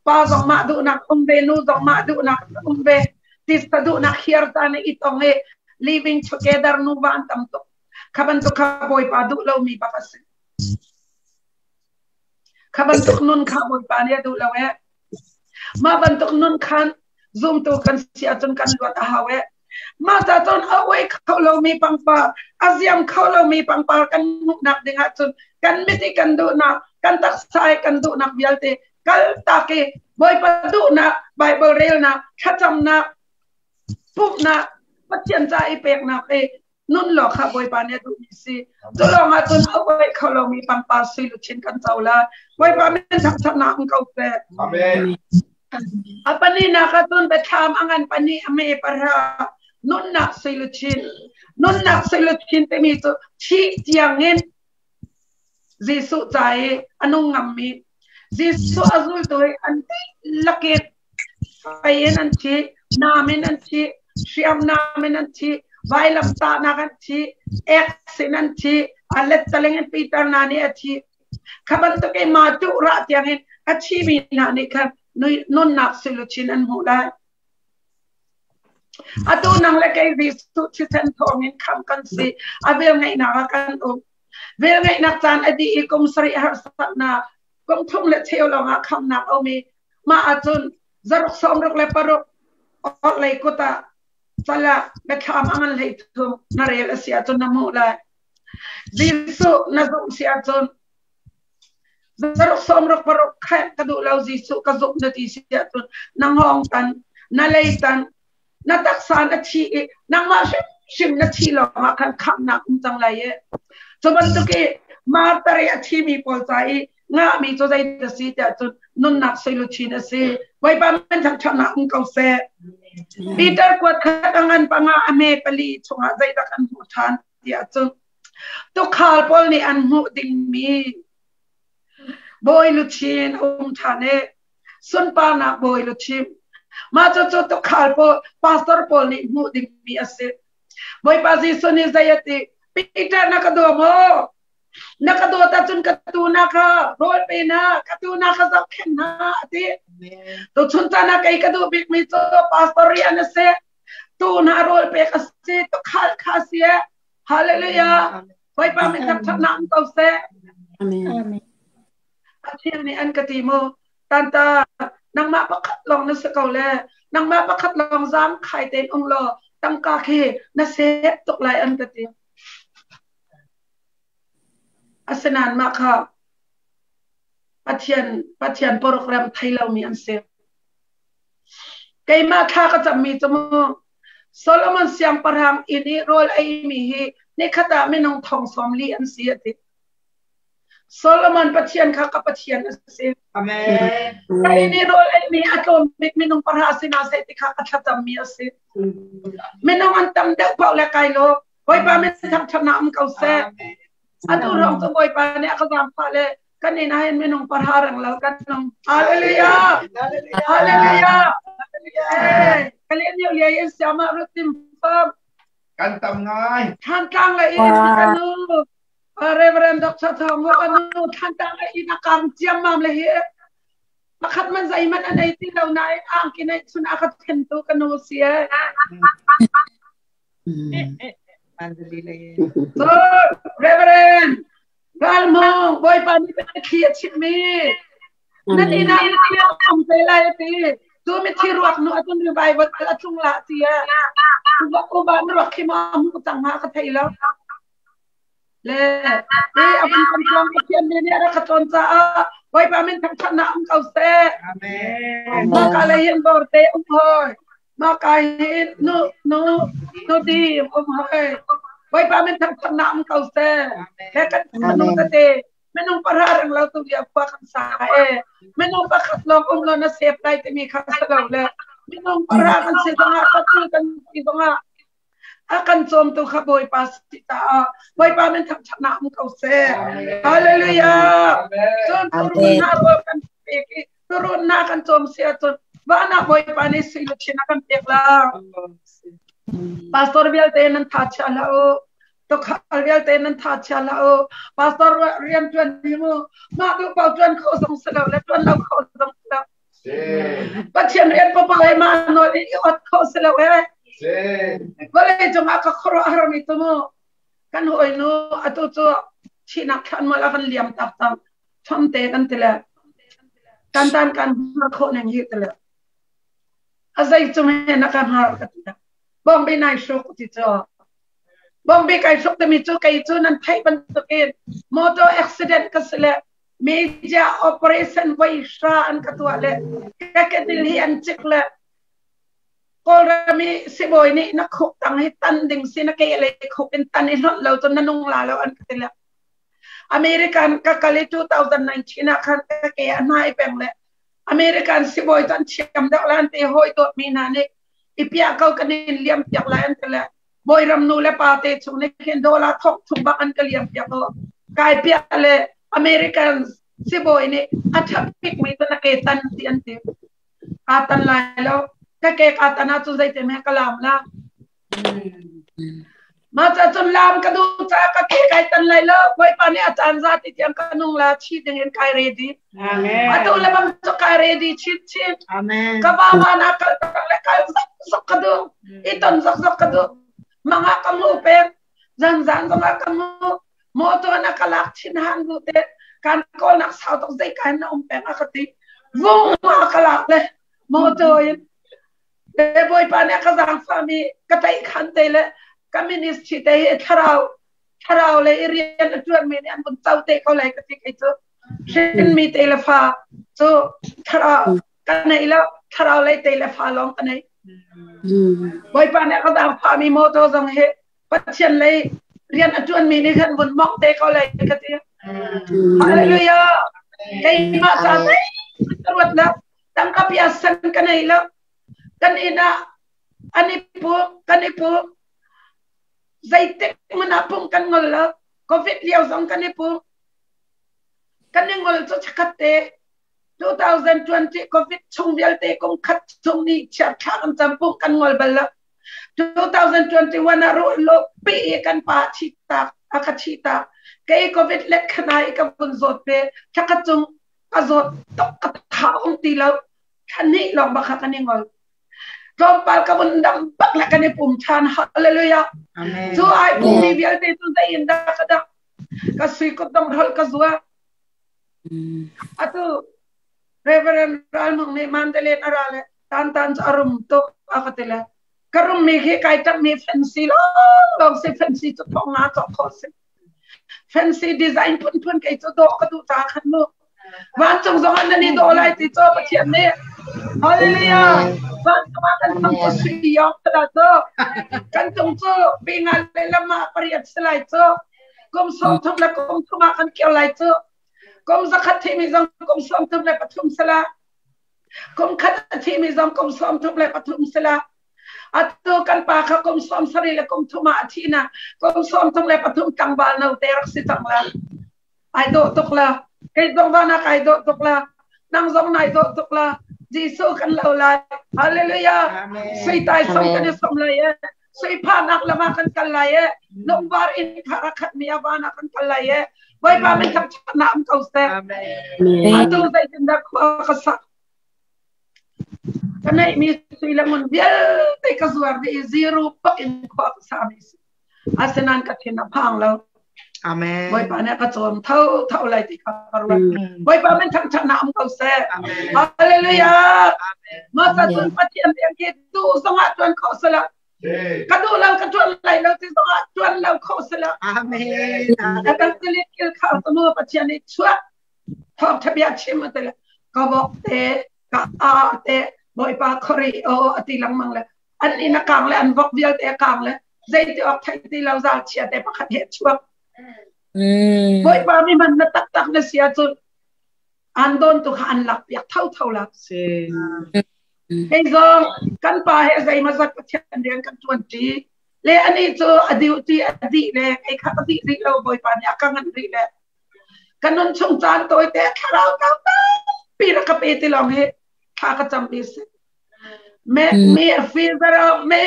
pa zong mah duhnak um ve, nu zong mah duhnak um ve, tisa duhnak hiar ta ne i tong i living together nuva an tam tuk. Kha bantuk kha Bawipa duh lomi bak a si. Kha bantuk nun kha Bawipa nih a duh lo e. Mah bantuk nun khan zumtu kan si ahcun kan luat a hau e. Mah ca cun a uai kho lomi pangpar, a ziam kho lomi pangpar kan hmuhnak ding ahcun kan mit i kan duhnak, kan taksa i kan duhnak vialte kal tak i Bawipa duhnak, Bible relnak, thlacamnak, pumhnak, Pathian ca i peknak i nun law kha Bawipa nih a duhmi si. Cu lawng ah cun a uai kho lomi pangpar sui luchin kan co lai. Bawipa min thangthatnak um ko seh. Amen. A pahnihnak ah cun Biathlam a ngan pahnih a me pahra, nunnak sui luchin. Nunnak sui luchin timi cu thih tiangin Jesuh ca i a nung ngammi Jesuh a zultu i an dihlak in fei in an thi, nam in an thi, hriamnam in an thi, vailam tahnak an thi, ek sin an thi, a lettaling in Peter na nih a thi. Kha bantuk in ma tuh rah tiangin a thimi hna nih khan nunnak sui luchin an hmuh lai. Atu nang le kei Jesuh thisen thawngin khamh kan si. A vel ngeihnak ah kan um. Vel ngeihnak caan a dih i kum sarih harsatnak, kum thum le cheu lawngah khamhnak a um i mah ahcun zaruk 66 orhlei kut ah cal ah Biathlam a ngan 33 na rel a si ahcun na hmuh lai. Jesuh na zumh si ahcun zaruk 66 kha ka duh lo, Jesuh ka zumh na ti si ahcun na hngawng tan, na lei tan, na taksa na thi i nangmah hrimhrim na thi lawngah khan khamhnak um cang lai i cu bantuk i martar i a thimi pawl ca i ngahmi cu zei da si tiah cun nunnak sui luchin a si. Bawipa min thangṭhatnak um ko seh. Peter kuat khat a ngan panga a hme pali chungah zeidah kan hmuh ṭhan tiah cun tukhal pawl nih an hmuh dingmi bawi luchin um ṭhan i sunparnak bawi luchin. Mah cucu tukhal pawl, pastor pawl nih hmuh dingmi a si. Bawipa Jesuh nih zei a ti? Peter na ka daw maw? Na ka dawt ahcun ka tu na kha rawl pe na, ka tu na kha zohkhenh na a ti. Tuchun caan ah kei ka duh bikmi cu pastor rian a si. Tu na rawl pek a si, tukhal kha a si. Hallelujah. Bawipa min thangṭhatnak um ko seh. Amen. Pathian nih an ka ti mu. Tanta, nangmah pakhat lawng na si ko le, nangmah pakhat lawng zaang khai tein um law, tangka khi na sep tuk lai an ka ti. Asinain mah kha Pathian Pathian program thei lomi an si. Keimah thla ka cammi cu mu Solomon siangpahrang inn i rawl eimi hi nikhat ah minung thong 40 an si a ti. Solomon Pathian kha ka Pathian a si. Amen. Ka inn i rawl eimi a tlawm bik minung pahra sinah seh ti kha ka thlacammi a si. Minung an tam deuh paoh le kai lo. Bawipa min thangṭhatnak um ko seh. Atu rong cu Bawipa nih a ka zaangfah le kan inn ah hin minung pahra reng lo kan um. Hallelujah! Hallelujah! Hey, Kalin liai in siama rutim fam. Kan tam ngai. Thantlang le in kanu Reverend Dr. Thong ho kanu Thantlang le in akam chiam mam le hi. Pakhat man zai man an ei ti lo na ang kinai chun aka then tu kanu si e. So, Reverend Ralmong, Bawipa nih biathli a chimmi nan inn ah mithi a um te lai a ti. Tu mithi ruak nu atun revival a tlung la ti a. Uba na ruak khi ma mu cang ma ka thei lo. Le e abun kan tlang Pathian nih nih a rak ka tlawn caah Bawipa min thangthatnak um ko seh. Amen. Mah ka lei hin bor te um hoi. Mah ka hin nu nu nu di um hoi. Bawipa min thangthatnak um ko seh. He kan nu tete minung pahra reng lo tu dia khua kan sa e. Minung pakhat lawng um lo na sep lai timi kha sa lo le. Minung pahra kan si zongah patul kan si zongah a kan cawmtu kha Bawipa si caah Bawipa min thangṭhatnak um ko seh. Hallelujah. Cun turun na rawl kan pek i turun na kan cawm si ahcun vana Bawipa nih sui luchin a kan pek la. Pastor vialte nan tha chia hlah u. Tukhal vialte nan tha chia hlah u. Pastor rian ṭuan hi mu mah duh pau ṭuan kho zong si lo le ṭuan lo kho zong si lo. Pathian rian papa he ma nawl i ot kho si lo he. Vawlei cungah ka khuaruah harmi tu mu kan hawi nu atu cu thihnak thlan mual a kan liam tak cang thom te kan ti le kan tan kan har khawh ning hi ti le a zei cung he na ka har ka ti bong bi nai hruk ti cu bong bi kai hruk timi cu kei cu nan theih bantukin motor accident ka si le Media operation voi hra an ka tuah le ka kedil hi an cik le Kawlram i sibawi nih na khuk tang hi tan ding si na ke le khuk in tan i hlonh lo cun na nung la lo an ka ti le American ka kal i 2019 ah khan ka ke a hnai peng le American sibawi cu an thiam deuh la an ti hawi dawt mi hna nih i piah ko kan in liam piak lai an ti le Bawiram nu le pa te chung nih khin dollar thok thum bak an ka liam piak o. Kai piah le American sibawi nih a ṭha bikmi cu na ke tan ti an ti. Kaa tan lai lo. Ka ke kaa tan ahcun zeitin he ka laam la. Mah ca cun laam ka duh caah ka ke kai tan lai lo. Bawipa nih a caan za ti tiang ka nung la chi ding in kai ready. Amen. Atu le bang cu kai ready chin chin. Amen. Ka va va na kal tak le kal zok zok ka duh. I ton zok zok ka duh. Manga ka mu pek. Zan zan zong ah ka mu. Motor na ka lak chin han bu te. Kan kawl nak sau tok zei kai na um peng a ka ti. Vung ma ka lak le motor in. Le Bawipa nih a ka zaangfah mi ka tlaih khan te le ka ministry te hi thlarau thlarau le i rian a ṭuan mi nih an vun co te ko lai ka ti kei cu hrin mi te le fa cu thlarau ka nei lo thlarau lei te le fa lawng ka nei Bawipa nih a ka zaangfah mi motor zong hi Pathian lei rian a ṭuan mi nih khan vun mong te ko lai ka ti Hallelujah keimah ca ka ruat lo tangka pia san ka nei lo kan inn ah an i pu kan i pu zeitik hmanh ah pung kan ngol lo covid lio zong kan i pu kan i ngol cu chakhat te 2020 covid chung vialte kum khat chung ni chiar thla kan cam pung kan ngol bal lo. 2021 ah ruah lo pi kan pa thi tak a ka thi tak kei covid let khanai ka vun zawt pe thakhat chung ka zawt tok ka tha um ti lo thani long ba kha kan i ngol tlawmpal ka vun dam bak le kan i pum than. Hallelujah. Amen. Cu ai pum mi vialte cu zei in dah ka dak ka sui kut dong rol ka zua. Atu Reverend Ral Mung nih Mandalay ara le tan tan cu arum tuk a ka ti le ka rum mi khi kai tak mi fancy long long si fancy cu thong nga cawk kho si fancy design phun phun kei cu dawh ka duh ta khan mu. Vancung zong ah nan i dawh lai ti cu Pathian nih. Hallelujah. Vancung ah kan thang cu sui yong tala cu kan tung cu pinga le lama pariat si lai cu kum 30 le kum thum ah kan kir lai cu kum 100 thimi zong kum 33 sala kum khat a thimi zong kum 33 sala. Atu kan pa kha kum 70 le kum thum ah a thi na kum 33 tlangval no te rak si cang la. Ai dawh tuk la. Kei zong vanak ai dawh tuk la. Nang zong nai dawh tuk la. Jesuh kan lo lai. Hallelujah. Sui tai som kan i som lai e. Sui phanak lama kan kal lai e. Lungvar in khara khat mi avana kan kal lai e. Bawipa min thang na am ko seh. Atu zeitindah khua ka sak ka neih mi sui le ngun vialte ka zuar dih i zero pak in khua ka sa mi si. Asinain ka thin a phang lo. Amen. Bawipa nih ka cawm tho tho lai ti kha ka ruat. Bawipa min thangṭhat na um ko seh. Hallelujah. Masa cun Pathian rian khi tu zongah ṭuan kho sala. Ka duh lo ka ṭuan lai lo ti zongah ṭuan lo kho sala. Amen. Ka kan tilit kil khar mu Pathian nih chuah thawk thabia chim ate le ka vok te ka ar te Bawipa khori o ati langmang le an inn a kang le an vok vialte a kang le zeiti awk theih ti lo zal chia te pakhat he chuak. Bawipa mi man na taktak na sia cu an don tu kha an lak piak tho tho la. Si. Kei zong kan pa he zeimazat Pathian rian kan tuan ṭi le ani cu a duty a dih le kei kha ka dih rih lo. Bawipa nih a ka ngan rih le ka nun chung caan tawi te thlarau tampi rak ka pe ti lawng hi thla ka cam mi si. Make me a fever of me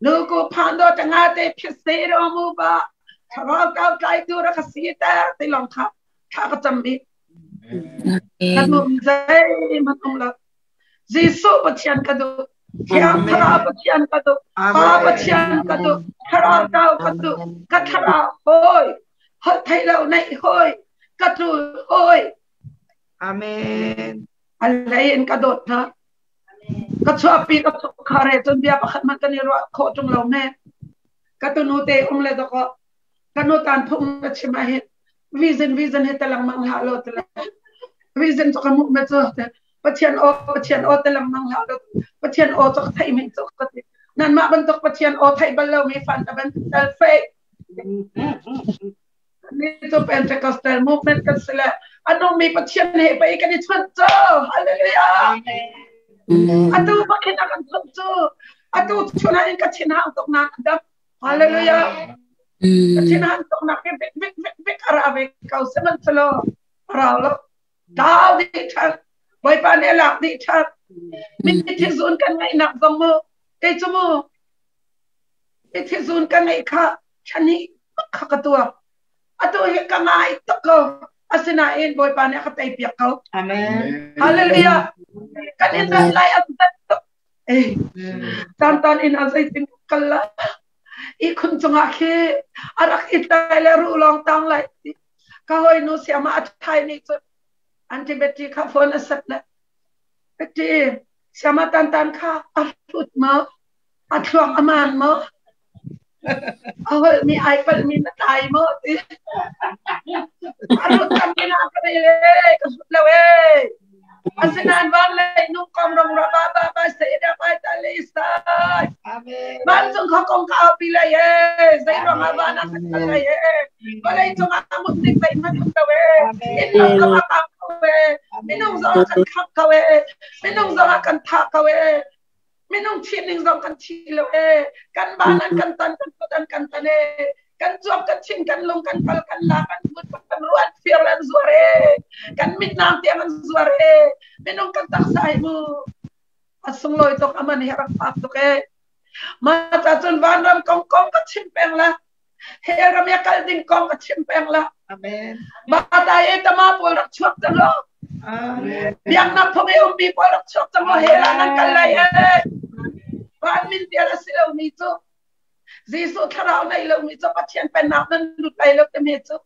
luku phando tanga te phise ro mu ba thlarau kau tlai tu rak ka si ter ti lawng kha thla ka cam mi ka num zei man um lo. Jesuh Pathian ka duh, Thiang Thlarau Pathian ka duh, Pa Pathian ka duh, Thlarau kau ka duh, ka thlarau hoi holh theih lo neih hoi ka tul hoi. Amen. A lei in ka dawt hna. Ka chuahpi ka khare cun bia pakhat hmanh kan i ruah khawh ṭung lo me. Ka tunu te um le dawk ka nu tan phung na chim ah hin vision vision he talang mang hlah lo tala vision cu ka hmuh me cu Pathian aw Pathian aw talang mang hlah lo Pathian aw cu ka theih mi cu ka ti nan mah bantuk Pathian aw theih bal lo mi fan ta ban tal fake ni cu Pentecostal movement kan si le anung mi Pathian he pei kan i chawnh cu. Hallelujah. Atu bakhin a kan chawnh cu atu chun ah in ka thin hang tuk nan dam. Hallelujah. Ka thin hang tuk nak hi bik bik bik bik ara ve ko sihmanhsehlaw rau lo dau dih ṭhan. Bawipa nih a lak dih ṭhan. Mi thizun kan ngaihnak zong mu kei cu mu mi thizun ka ngeih kha thani kha ka tuak. Atu hi ka ngai tuk ko. Asinain Bawipa nih a ka tei piak ko. Amen. Hallelujah. Kan in rat lai an tat tuk. Eh, tan tan in an zeitin kal la. I khun cungah khi a rak it lai le ruh lawng tang lai. Ka hoi nu siama a thai nih cun antibiotic kha phone a sat le. Beti siama tan tan kha a hlut ma a thluak a man maw a holh mi ai palh mi na tlai maw ti a rut tam mi na ka le ka hlut lo e. Asinain van lei nung kong rong ra ba ba ba se da bai ta le sai. Amen. Van cung kho kong ka pi lai e zei rong a van a khat lai e vawlei cung ah mut ning zei hmanh um lo e in lo zong a tang ko e minung zong a kan khap ko e minung zong a kan thah ko e minung thi ning zong kan thi lo e kan ban an kan tan kan kut an kan tan e kan cuap kan thin kan lung kan kal kan la kan mut kan ruat fir an zuar e kan mit nang tiang an zuar e minung kan taksa hi mu a sunglawi tuk aman hi rak fak tuk e. Ma ta cun vanram kong kong ka chim peng la. Hell ram ya kal ding kong ka chim peng la. Amen. Ma ta e tama pawl rak chuak cang lo. Amen. Biaknak phung i ummi pawl rak chuak cang lo hell ah nan kal lai e. Van min tial a si lo mi cu Jesuh thlarau nei lo mi cu Pathian pennak nan lut lai lo te me cu.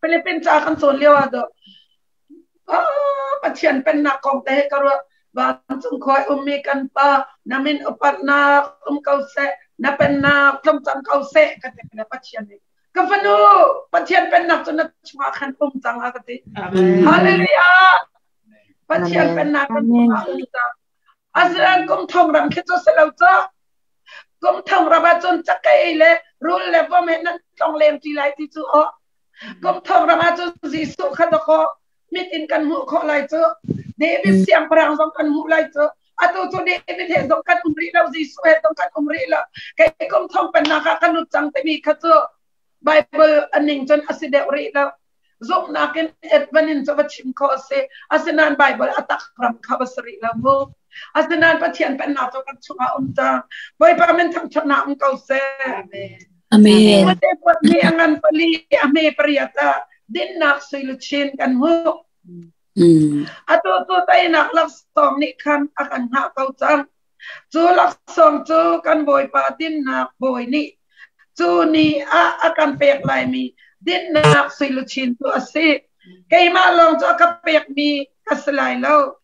Philippines ca kan cawn lio ah do Pathian pennak kong te ka ruah vancung khoi ummi kan pa na min upatnak um ko seh na pennak tlung cang ko seh ka ti na Pathian nih ka fanu Pathian pennak cu na chungah khan um cang a ka ti. Hallelujah. Pathian pennak kan chungah um cang. Asinain kum thong ram khi cu si lo cu. Kum thong ram ahcun cakei le rul le vom he nan tlong leng ṭi lai ti cu aw. Kum thong ram ahcun Jesuh kha dakaw mit in kan hmuh khawh lai cu. David siangpahrang zong kan hmuh lai cu. Atu cu David he zong kan um rih lo, Jesuh he zong kan um rih lo. Kei kum thong pennak ah kan lut cang timi kha cu Bible a ning cun a si deuh rih lo. Zumhnak in Edwin in cu va chim khawh a si. Asinain Bible a tak ram kha va si rih lo mu. Asinain Pathian pennak cu kan chungah um cang. Bawipa min thangṭhatnak um ko seh. Amen. Amen. Mate kuat ni a ngan pali a hme pariat ah dinnak sui luchin kan hmuh. Atu tu teinak laksawng nih khan a kan hngah ko cang. Cu laksawng cu kan Bawipa dinnak bawi nih cu ni ah a kan pek laimi dinnak sui luchin cu a si. Keimah lawng cu a ka pekmi ka si lai lo.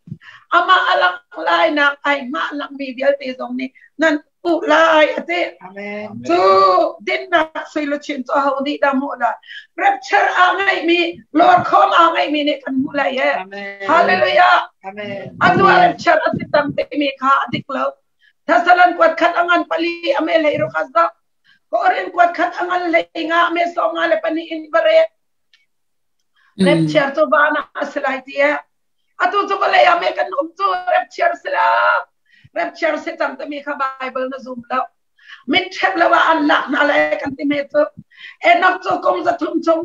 Amah a langh lainak ai hngah langmi vialte zong nih nan hmuh lai a ti. Amen. Cu dinnak sui luchin cu aho nih dah hmuh lai? Rapture aa ngeihmi, lawrkhawm aa ngeihmi nih kan hmuh lai e. Amen. Hallelujah. Amen. Atu ah rapture a si tam timi kha a dik lo. Thessalon kuat khat a ngan pali a me hlei ruk a zak. Korin kuat khat a ngan hlei nga a me sawm nga le pahnih in pariat. Rapture cu van ah a si lai ti e. Atu cu vawlei ah me kan um cu rapture si la. Rapture si cang timi kha Bible na zum lo. Mit ṭhep lo ah an lak hna lai kan ti me cu. Enoch cu kum 300 chung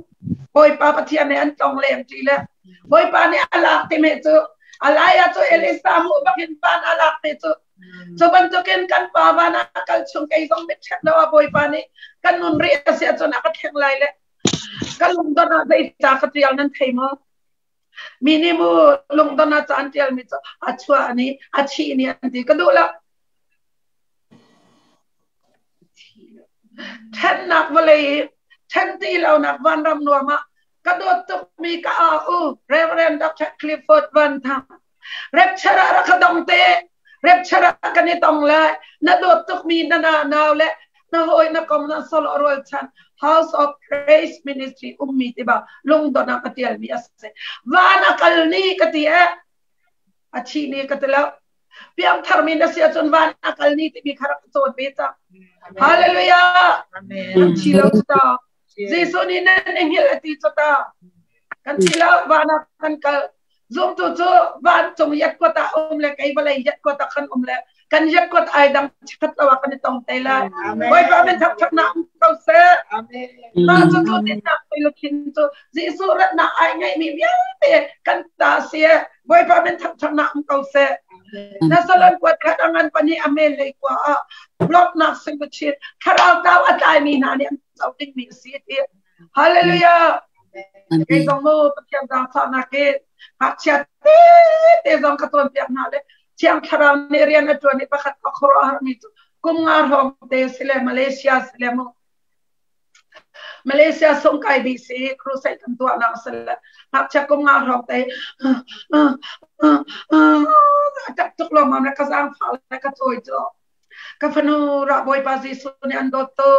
Bawipa Pathian nih an tlong leng ṭi le Bawipa nih a lak ti me cu Alaya cu Elisa hmuh bakin van a lak te cu. Cu bantukin kan pa van ah kal chung kei zong mit ṭhep lo ah Bawipa nih kan nun rih a si ahcun a ka thleng lai le ka lungdon ah zei ca ka ṭial nan thei maw? Mi nih mu lungdon ah ca an ṭialmi cu a chuah ni a chih ni an ti ka duh lo. Ṭhennak vawlei i ṭhen ti lonak vanram nuam ah ka dawt tukmi ka au Reverend Dr. Clifford Van Thang Rapture ah rak ka dong te Rapture ah kan i tong lai na dawt tukmi na na nau le na hawi na kom na solo rual chan House of Praise Ministry ummi ti ba lungdon ah ka tialmi a si van a kal ni ka ti e a thi ni ka ti lo piangthar mi na si ahcun van a kal ni timi kha rak cawn ve cang hallelujah kan thi lo cu ta Jesuh nih nan i hngilh a ti cu ta kan thi lo van ah kan kal zumtu cu vancung yat ah um le kei vawlei yat ah kan um le kan yat ai dang chikhat lo ah kan i tong te lai Bawipa min thangthat nak um ko seh mah cu cu tinnak luchin cu Jesuh ratnak ai ngeihmi vialte kan ta si Bawipa min thangthat nak um ko seh Nasalan kuat khat a ngan pani a mel lei kwa ah bloknak sing chin thlarau tau a tlaimi hna nih an co dingmi a si ti Hallelujah Kei zong mu Pathian zaangfahnak in ngakchia te te zong ka cawnpiak hna le Thiang Thlarau nih rian a ṭuan i pakhat a khuaruahharmi cu kum nga hrawng te si le Malaysia si le mu Malaysia sungkai bik si crusade kan tuahnak si le ngakchia kum nga hrawng te a ṭap tuk lawmmam le ka zaangfah le ka cawi cu Ka fanu ra Bawipa Jesuh nih an dawt tu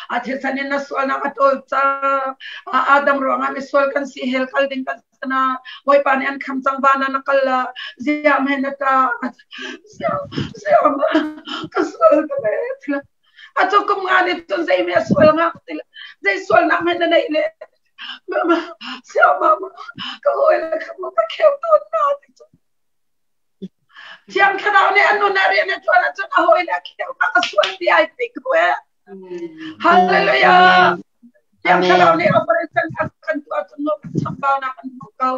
a thisen in na sualnak a ṭawl cang. Adam ruangah misual kan si hell kal ding kan sana Bawipa nih an kham cang van ah na kal la ziam he na ta siam ka sual ka ve a cu kum nga nih cun zei me a sual nga ti zei sualnak he na neih le siam mama ka hawi le ka ka kheu tawn na ti cu Thiang Thlarau nih a nun a rian a ṭuan ahcun a hawi le a kheunak a sual ti ai tik hue. Hallelujah! Thiang Thlarau nih operation a kan tuah cun no chambaunak an hmuh ko.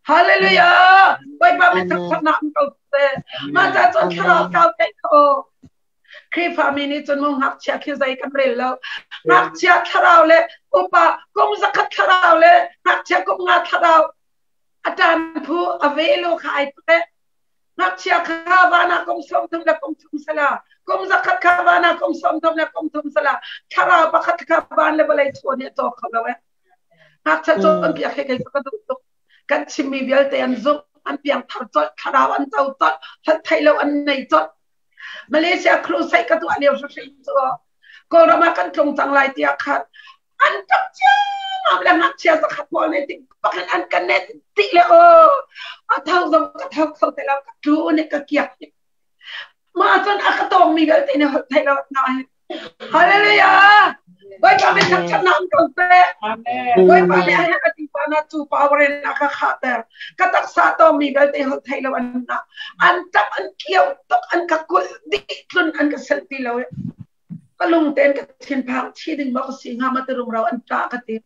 Hallelujah! Bawipa min thangṭhatnak um ko seh. Mah ca cun thlarau kau theih kho. Khrihfami nih cun mu ngakchia khi zei kan rel lo. Ngakchia thlarau le upa kum zakhat thlarau le ngakchia kum nga thlarau a ṭan phu a ve lo kha ai pe. Ngakchia kha vana kum 30 le kum thum sala kum zakhat kha vana kum 30 le kum thum sala thlarau pakhat kha van le vawlei chawn hi a cawk kho lo eh. Ngakchia cawnpiak hi kei cu ka duh tuk. Kan chimmi vialte an zumh, an piangthar colh, thlarau an co colh, holh theih lo an nei colh. Malaysia crusade ka tuah lio hrim cu Kawlram ah kan tlung cang lai tiah khan an ṭap ciammam le ngakchia zakhat pawl nih tik bak in an kan net dih le aw a tho zong ka tho kho te lo ka tlu nih ka kiak mah cun a ka tawngmi vialte nih holh theih lo na hi Hallelujah! Bawipa min thangṭhatnak um ko seh. Bawipa nih a herh a ti pa na cu power in a ka khahter. Ka taksa tawngmi vialte holh theih lo an na. An ṭap an kiau tuk an ka kulh dih tlun an ka selh ti lo. Ka lung tein ka thinphang thi ding maw ka si hnga ma ti rumro an ṭah ka ti.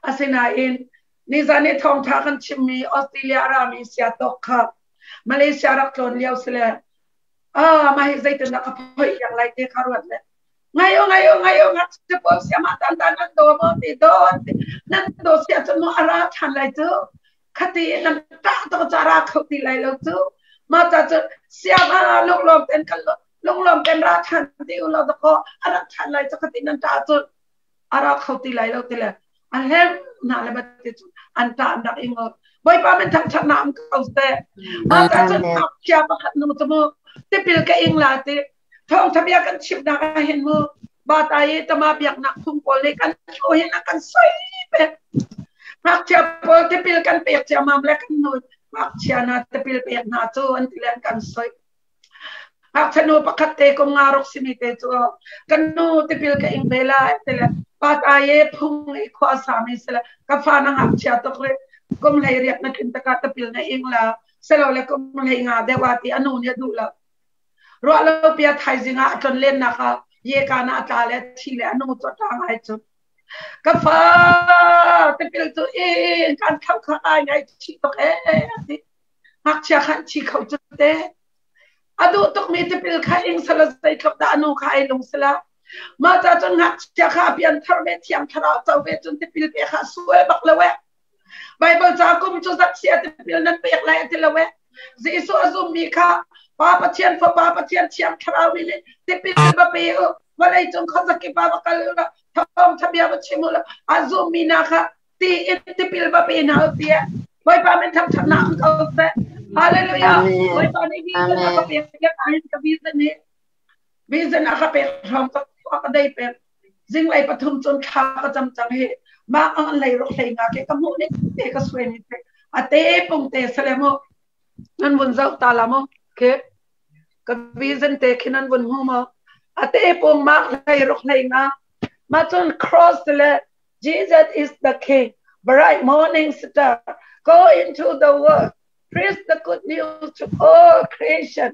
Asinain nizan i thawngṭha kan chimmi Australia rami sia tawk kha Malaysia rak tlawn lio si le ah mah hi zeitindah ka phoih yang lai te kha ruat le ngayo ngayo ngayo nga che pawl sia ma tan tan nan do mo ti do nan do sia chun mo ara than lai chu khati nan ta to cha ra kho ti lai lo chu ma cha chu sia ma lung lom ten kan lung lom ten ra than ti u lo ko ara than lai chu khati nan ta chu ara kho ti lai lo ti le a hem na le bat ti chu an ta an rak ingo Bawipa min thangṭhat na am ko seh ma ta chun chia pakhat nu chu mu tipil ka ing la ti thawng thabia kan chim nak ah hin mu ba ta ye tama biak nak phung pawl nih kan thu hin a kan soi pe ngakchia pawl tipil kan pek cia mam le kan nu ngakchia na tipil pek hna cu an ti le an kan soi Ngakchia nu pakhat te kum nga ruk simi te cu kan nu tipil ka ing ve lai ti le pa ta ye phung i khua sami si le ka fa na ngakchia tuk rih kum hlei riak na tlin taka tipil na ing la selo le kum hlei nga deuh ah ti anu nih a duh lo ruah lo pia thaizing ah a tlon len nak ah ye ka na a tla le thi le anu cu a tla ngai cu ka fa tipil cu in kan thau kha ai ngai chi tuk e ti ngakchia khan chi kho cu te a duh tukmi tipil kha ing sala zeitluk dah anu kha ai lung sala mah ca cun ngakchia kha pian thar ve thiang thlarau co ve cun tipil pe kha sual bak lo e Bible ca kum cu zat sia tipil nan pek lai ati lo e Jesuh a zummi kha Pa Pathian Fapa Pathian thiang thlarau mi nih tipil va pe u vawlei cung khuazakip ah va kal u la thawng thabia va chim u la a zummi na kha ti in tipil va pe hna u tiah Bawipa min thangṭhatnak um ko seh. Hallelujah. Bawipa nih vision a ka pek ahin ka vision hi vision a ka pek hrawng ka ka dei pek zinglei pathum cun thla ka cam cang hi mah ang lei rok hlei nga ke ka hmuh ni te ka suai ni te a te pung te sale mu nan vun zau ta la mu ke ka vision te khi nan vun hmu mo a te pung mak hlei rok hlei nga ma cun cross le Jesus is the King, bright morning star. Go into the world, preach the good news to all creation.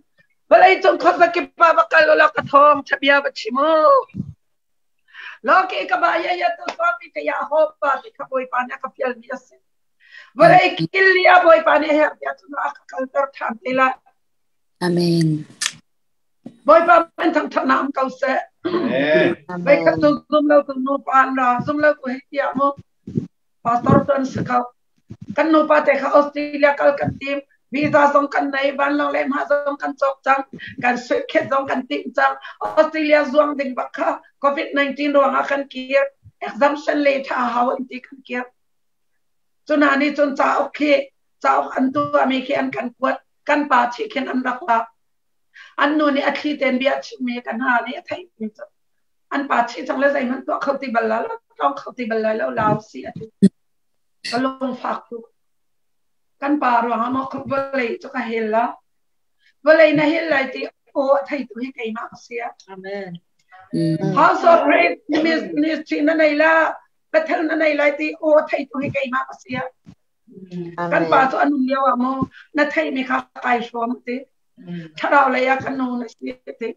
Vawlei cung khuazakip ah va kal ulaw ka thawng ṭhabia va chim u. Loki ka ba ya ya tu swami ka ya ho pa ti kha Bawipa nih a ka fialmi a si. Vawlei kil li a Bawipa nih her bia cu a ka kalter ṭhan te lai. Amen. Bawipa min thangṭhatnak um ko seh. Voikhat cu zum lo tu nupa an ra, zum lo tu hei tiah mu. Pastor cu an si ko. Kan nupa te kha Australia kal kan tim. Visa zong kan nei, vanlawng le hma zong kan cawk cang, kan suitcase zong kan timh cang. Australia zuang ding bak kha COVID-19 ruangah kan kir. Exemption le tha hau an ti kan kir. Cuna nih cun cauk khi cauk an tuahmi khi an kan kuat. Kan pa chi khin an rak lak. An nu nih a thli tein bia a chimmi kan hna nih a theihmi cu an pa chih cang le zeihmanh tuah kho ti bal la lo, tlawng kho ti bal lai lo, lau si a ti. Ka lungfak tuk. Kan pa ruangah maw vawlei cu ka hel la. Vawlei na hel lai ti aw a theitu hi keimah ka si. Amen. House of Praise Ministry na nei la, Bethel na nei lai ti aw a theitu hi keimah ka si. Kan pa cu a nun lio ah maw na theihmi kha kai hrawm ti. Thlarau lei ah kan nu na si ti.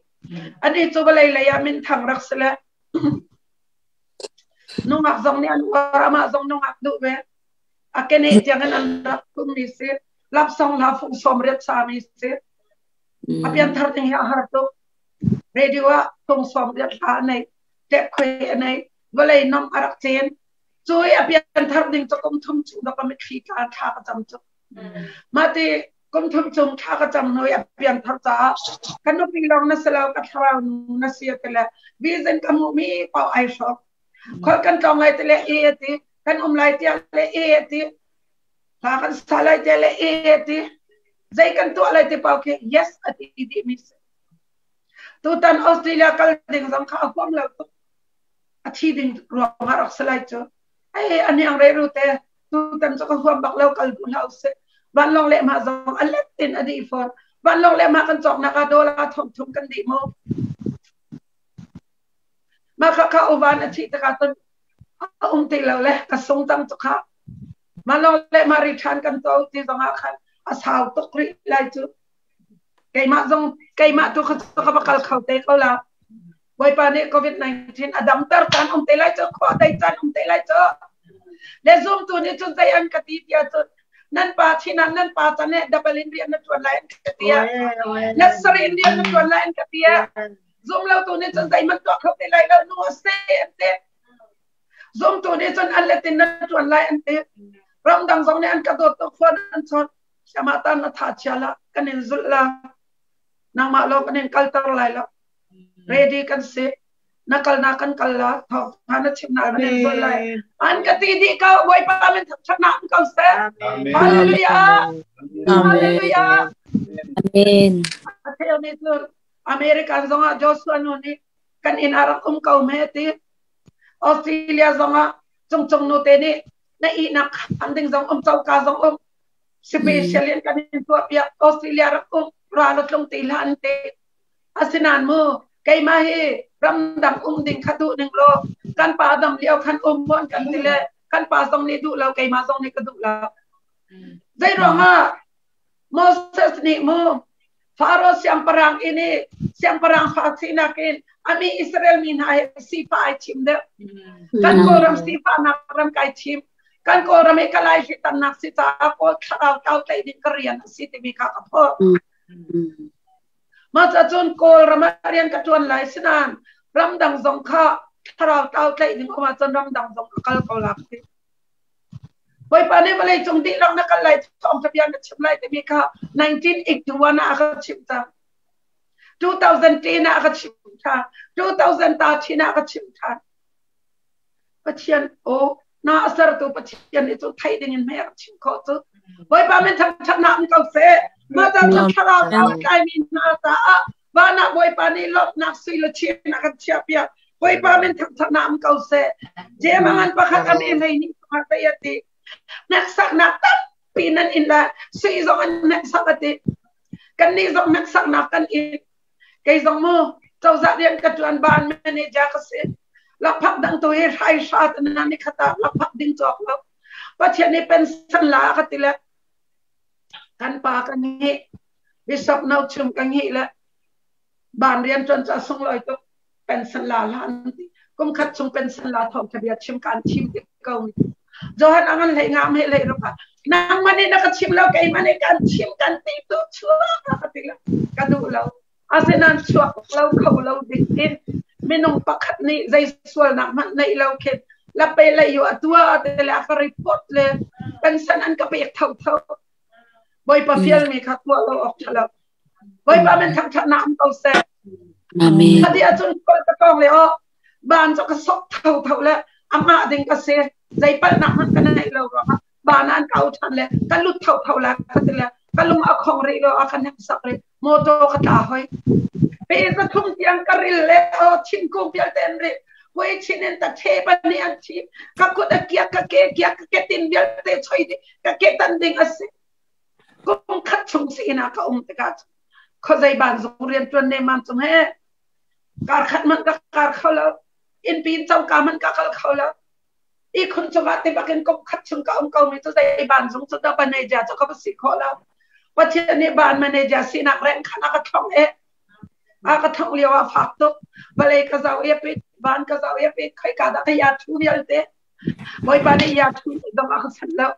Ani cu vawlei lei ah minthang rak si le nungak zong nih an uar amah zong nungak duh ve. A kene tiang in an rak tum mi si. Lapsong hla fung som riat sa mi si. A pianthar ding hi a har tuk. Radio ah tung som riat hla a nei. Tek khoi a nei. Vawlei nom a rak cen. Cu i a pianthar ding cu kum thum chung dok a mitthli tla thla ka cam cu. Mah ti kum thum chung thla ka cam hnu i a pianthar caah ka nupi lawng na si lo ka thlarau nu na si ti le vision ka hmuhmi paoh ai hrawk. Khol kan tlawng lai ti le e a ti. Kan um lai tiah le e a ti. Hla kan sa lai tiah le e a ti. Zei kan tuah lai ti paoh khi yes a ti dih mi si. Tutan Australia kal ding zong kha a huam lo tuk. A thi ding ruang ah rak si lai cu. Ai a hniang re ru te tutan cu ka huam bak lo kal duh hlah usih. Vanlawng lehmah zong a let in a dih fawn. Vanlawng lehmah kan cawknak ah dollar thong thum kan dih mu. Mah kha kha uvan a thih tikah cun a um ti lo le ka sung cang cu kha. Vanlawng lehmah ri ṭhan kan to ti zong ah khan a sau tuk rih lai cu. Keimah zong keimah tu kha cu ka va kal kho te ko la. Bawipa nih COVID-19 a damter caan um te lai cu khua dei caan um te lai cu. Le zumtu nih cun zei an ka ti tiah cun nan pa thinan nan pa can he double in rian na ṭuan lai an ka ti ah. Na sarih in rian na ṭuan lai an ka ti ah. Zum lo tu nih cun zeihmanh tuah kho te lai lo nu a si an ti. Zumtu nih cun an letin na ṭuan lai an ti. Ramdang zong nih an ka dawt tuk fawn an chawt. Siamah tan na tha chia la kan in zulh la. Nangmah lo kan in kalter lai lo. Ready kan si. Na kal na kan kal la. Thawng tha na chim na kan in zulh lai. An ka ti dih ko. Bawipa min thangṭhat nak ko seh. Hallelujah. Hallelujah. Amen. A theu nih cun American zongah Joshua nu nih kan inn ah rak um ko hme ti. Australia zongah cungcung nu te nih na ihnak khan ding zong um coka zong um special in kan in tuah piak Australia rak um ral a tlung ti hlah an ti. Asinain mu keimah hi ramdang um ding kha duh ning law kan pa dam lio khan um mon kan ti le kan pa zong nih duh lo keimah zong nih ka duh lo. Zei ruangah Moses nih mu Faro siangpahrang in i siangpahrang fa sinak in ami Israel mi hna he sifa ai chim deuh. Kan Kawlram sifa nak ram kai chim. Kan Kawlram i kalai hi tamnak si caah Kawl thlarau tlau tlaih ding ka rian a si timi kha ka phawh. Mah cun Kawlram ah rian ka ṭuan lai sinain ramdang zong kha thlarau tlau tlaih ding um ahcun ramdang zong ka kal ko la ka ti. Bawipa nih vawleicung dihlak na kal lai thawngṭha bia na chim lai timi kha 1981 ah a ka chimh cang. 2010 ah a ka chimh ṭhan. 2013 ah a ka chimh ṭhan. Pathian aw na a sertu Pathian nih cu theih ding in hme a chim khawh cu. Bawipa min thangṭhatnak um ko seh. Mah ca cu thlarau thau tlaimi hna caah van ah Bawipa nih lawmhnak sui le chin a kan chiahpiak. Bawipa min thangṭhatnak um ko seh. Jemangan pakhat a mi hlei nih cungah zei a ti. Hneksaknak tampi nan in le sui zong an hneksak a ti. Kannih zong hneksaknak kan in. Kei zong mu cozah rian ka ṭuan ban manager ka si. Lakphak dang tu hi hrai hra na ni khata lakphak ding cawk lo. Pathian nih pension la ka ti le kan pa kan hi Bishop no chung kan hi le ban rian ṭuan cu a sunglawi tuk pension la hlan ti kum khat chung pension la thawng tha bia chim kan chim ti ko Johan angan hlei ngam he hlei rupa nang mani na ka chim lo kei mani kan chim kan ti tu chuak ka ti lo ka duh lo asinan chuak lo kho lo ding in minung pakhat nih zei sualnak hmanh nei lo khin la pe le yu atua te le ka report le pension an ka pek tho tho Bawipa fial mi kha tuah lo awk ṭha lo. Bawipa min thangṭhatnak um ko seh. Amen. Hadi ahcun kawl ka tawng le aw ban cu ka sok tho tho le amah ding ka si zei palhnak hmanh ka neih lo ruangah ban an ka au ṭhan le ka lut tho tho la ka ti le ka lung a khong rih lo a ka hneksak rih motor ka tla hoi pe za thum tiang ka ril le aw thingkung vialte an ril hui chin in ta the pa nih an thi ka kut a kiak ka ke kiak ka ke tin vialte choi ding ka ke tan ding a si kum khat chung si ina ka um tikah khozei ban zung rian tuan ne mam chung he kar khat man ka kar kho lo in pin choka man ka kal kho lo i khun chungah te bakin kum khat chung ka um ko mi cu zei ban zung cu da manager cu ka va si kho lo Pathian nih ban manager sinak reng khan a ka thong e a ka thong lio ah fak tuk vawlei ka zau e pit van ka zau e pit khoi ka da ka ya thu vialte Bawipa nih ya thu dong a ka san lo.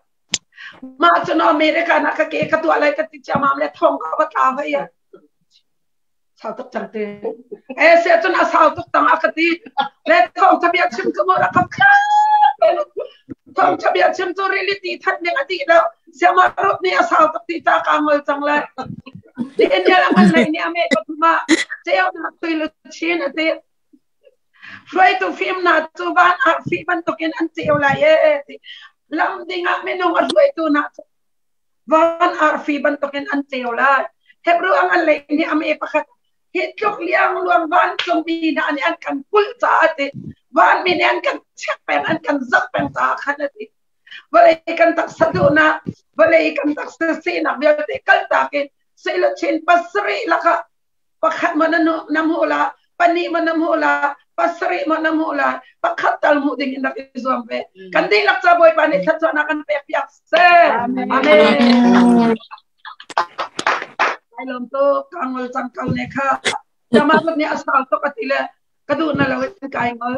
Mah cu no America na ka ke ka tuah lai ka ti ciamam le thong ka va tla hoi ya. Sau tuk cang te. E se cun a sau tuk tang a ka ti. Le thong thabia chim ka mo ra ka thong thabia chim cu really ti that ning a ti lo. Siama rut ni a sau tuk ti ta ka ngol cang le. Ti India la man lei ni ame ka ma cheu na tui lu chin a ti. Hruaitu fimnak cu van arfi bantukin an ceu lai ee ti. Lam dingah minung a hruaitu hna cu van arfi bantukin an ceu lai. Hebrew ang an lei nih ame pakhat hi tluk liang luang vancung mi hna nih an kan kulh caah ti vanmi nih an kan check peng an kan zoh peng caah khan a ti. Vawlei kan taksa duhnak vawlei kan taksa sinak vialte kaltak in sui pasarih lakah pakhat ma na na hmuh la pahnih ma na hmuh la pasarih ma na hmuh la pakhat tal hmuh ding in rak i zuam ve kan dihlak ca Bawipa nih thluachuahnak kan pek piak seh amen ai lom to ka ngol cang ko ne kha jama nih asal tok ati le ka duh na lo in kai ngol.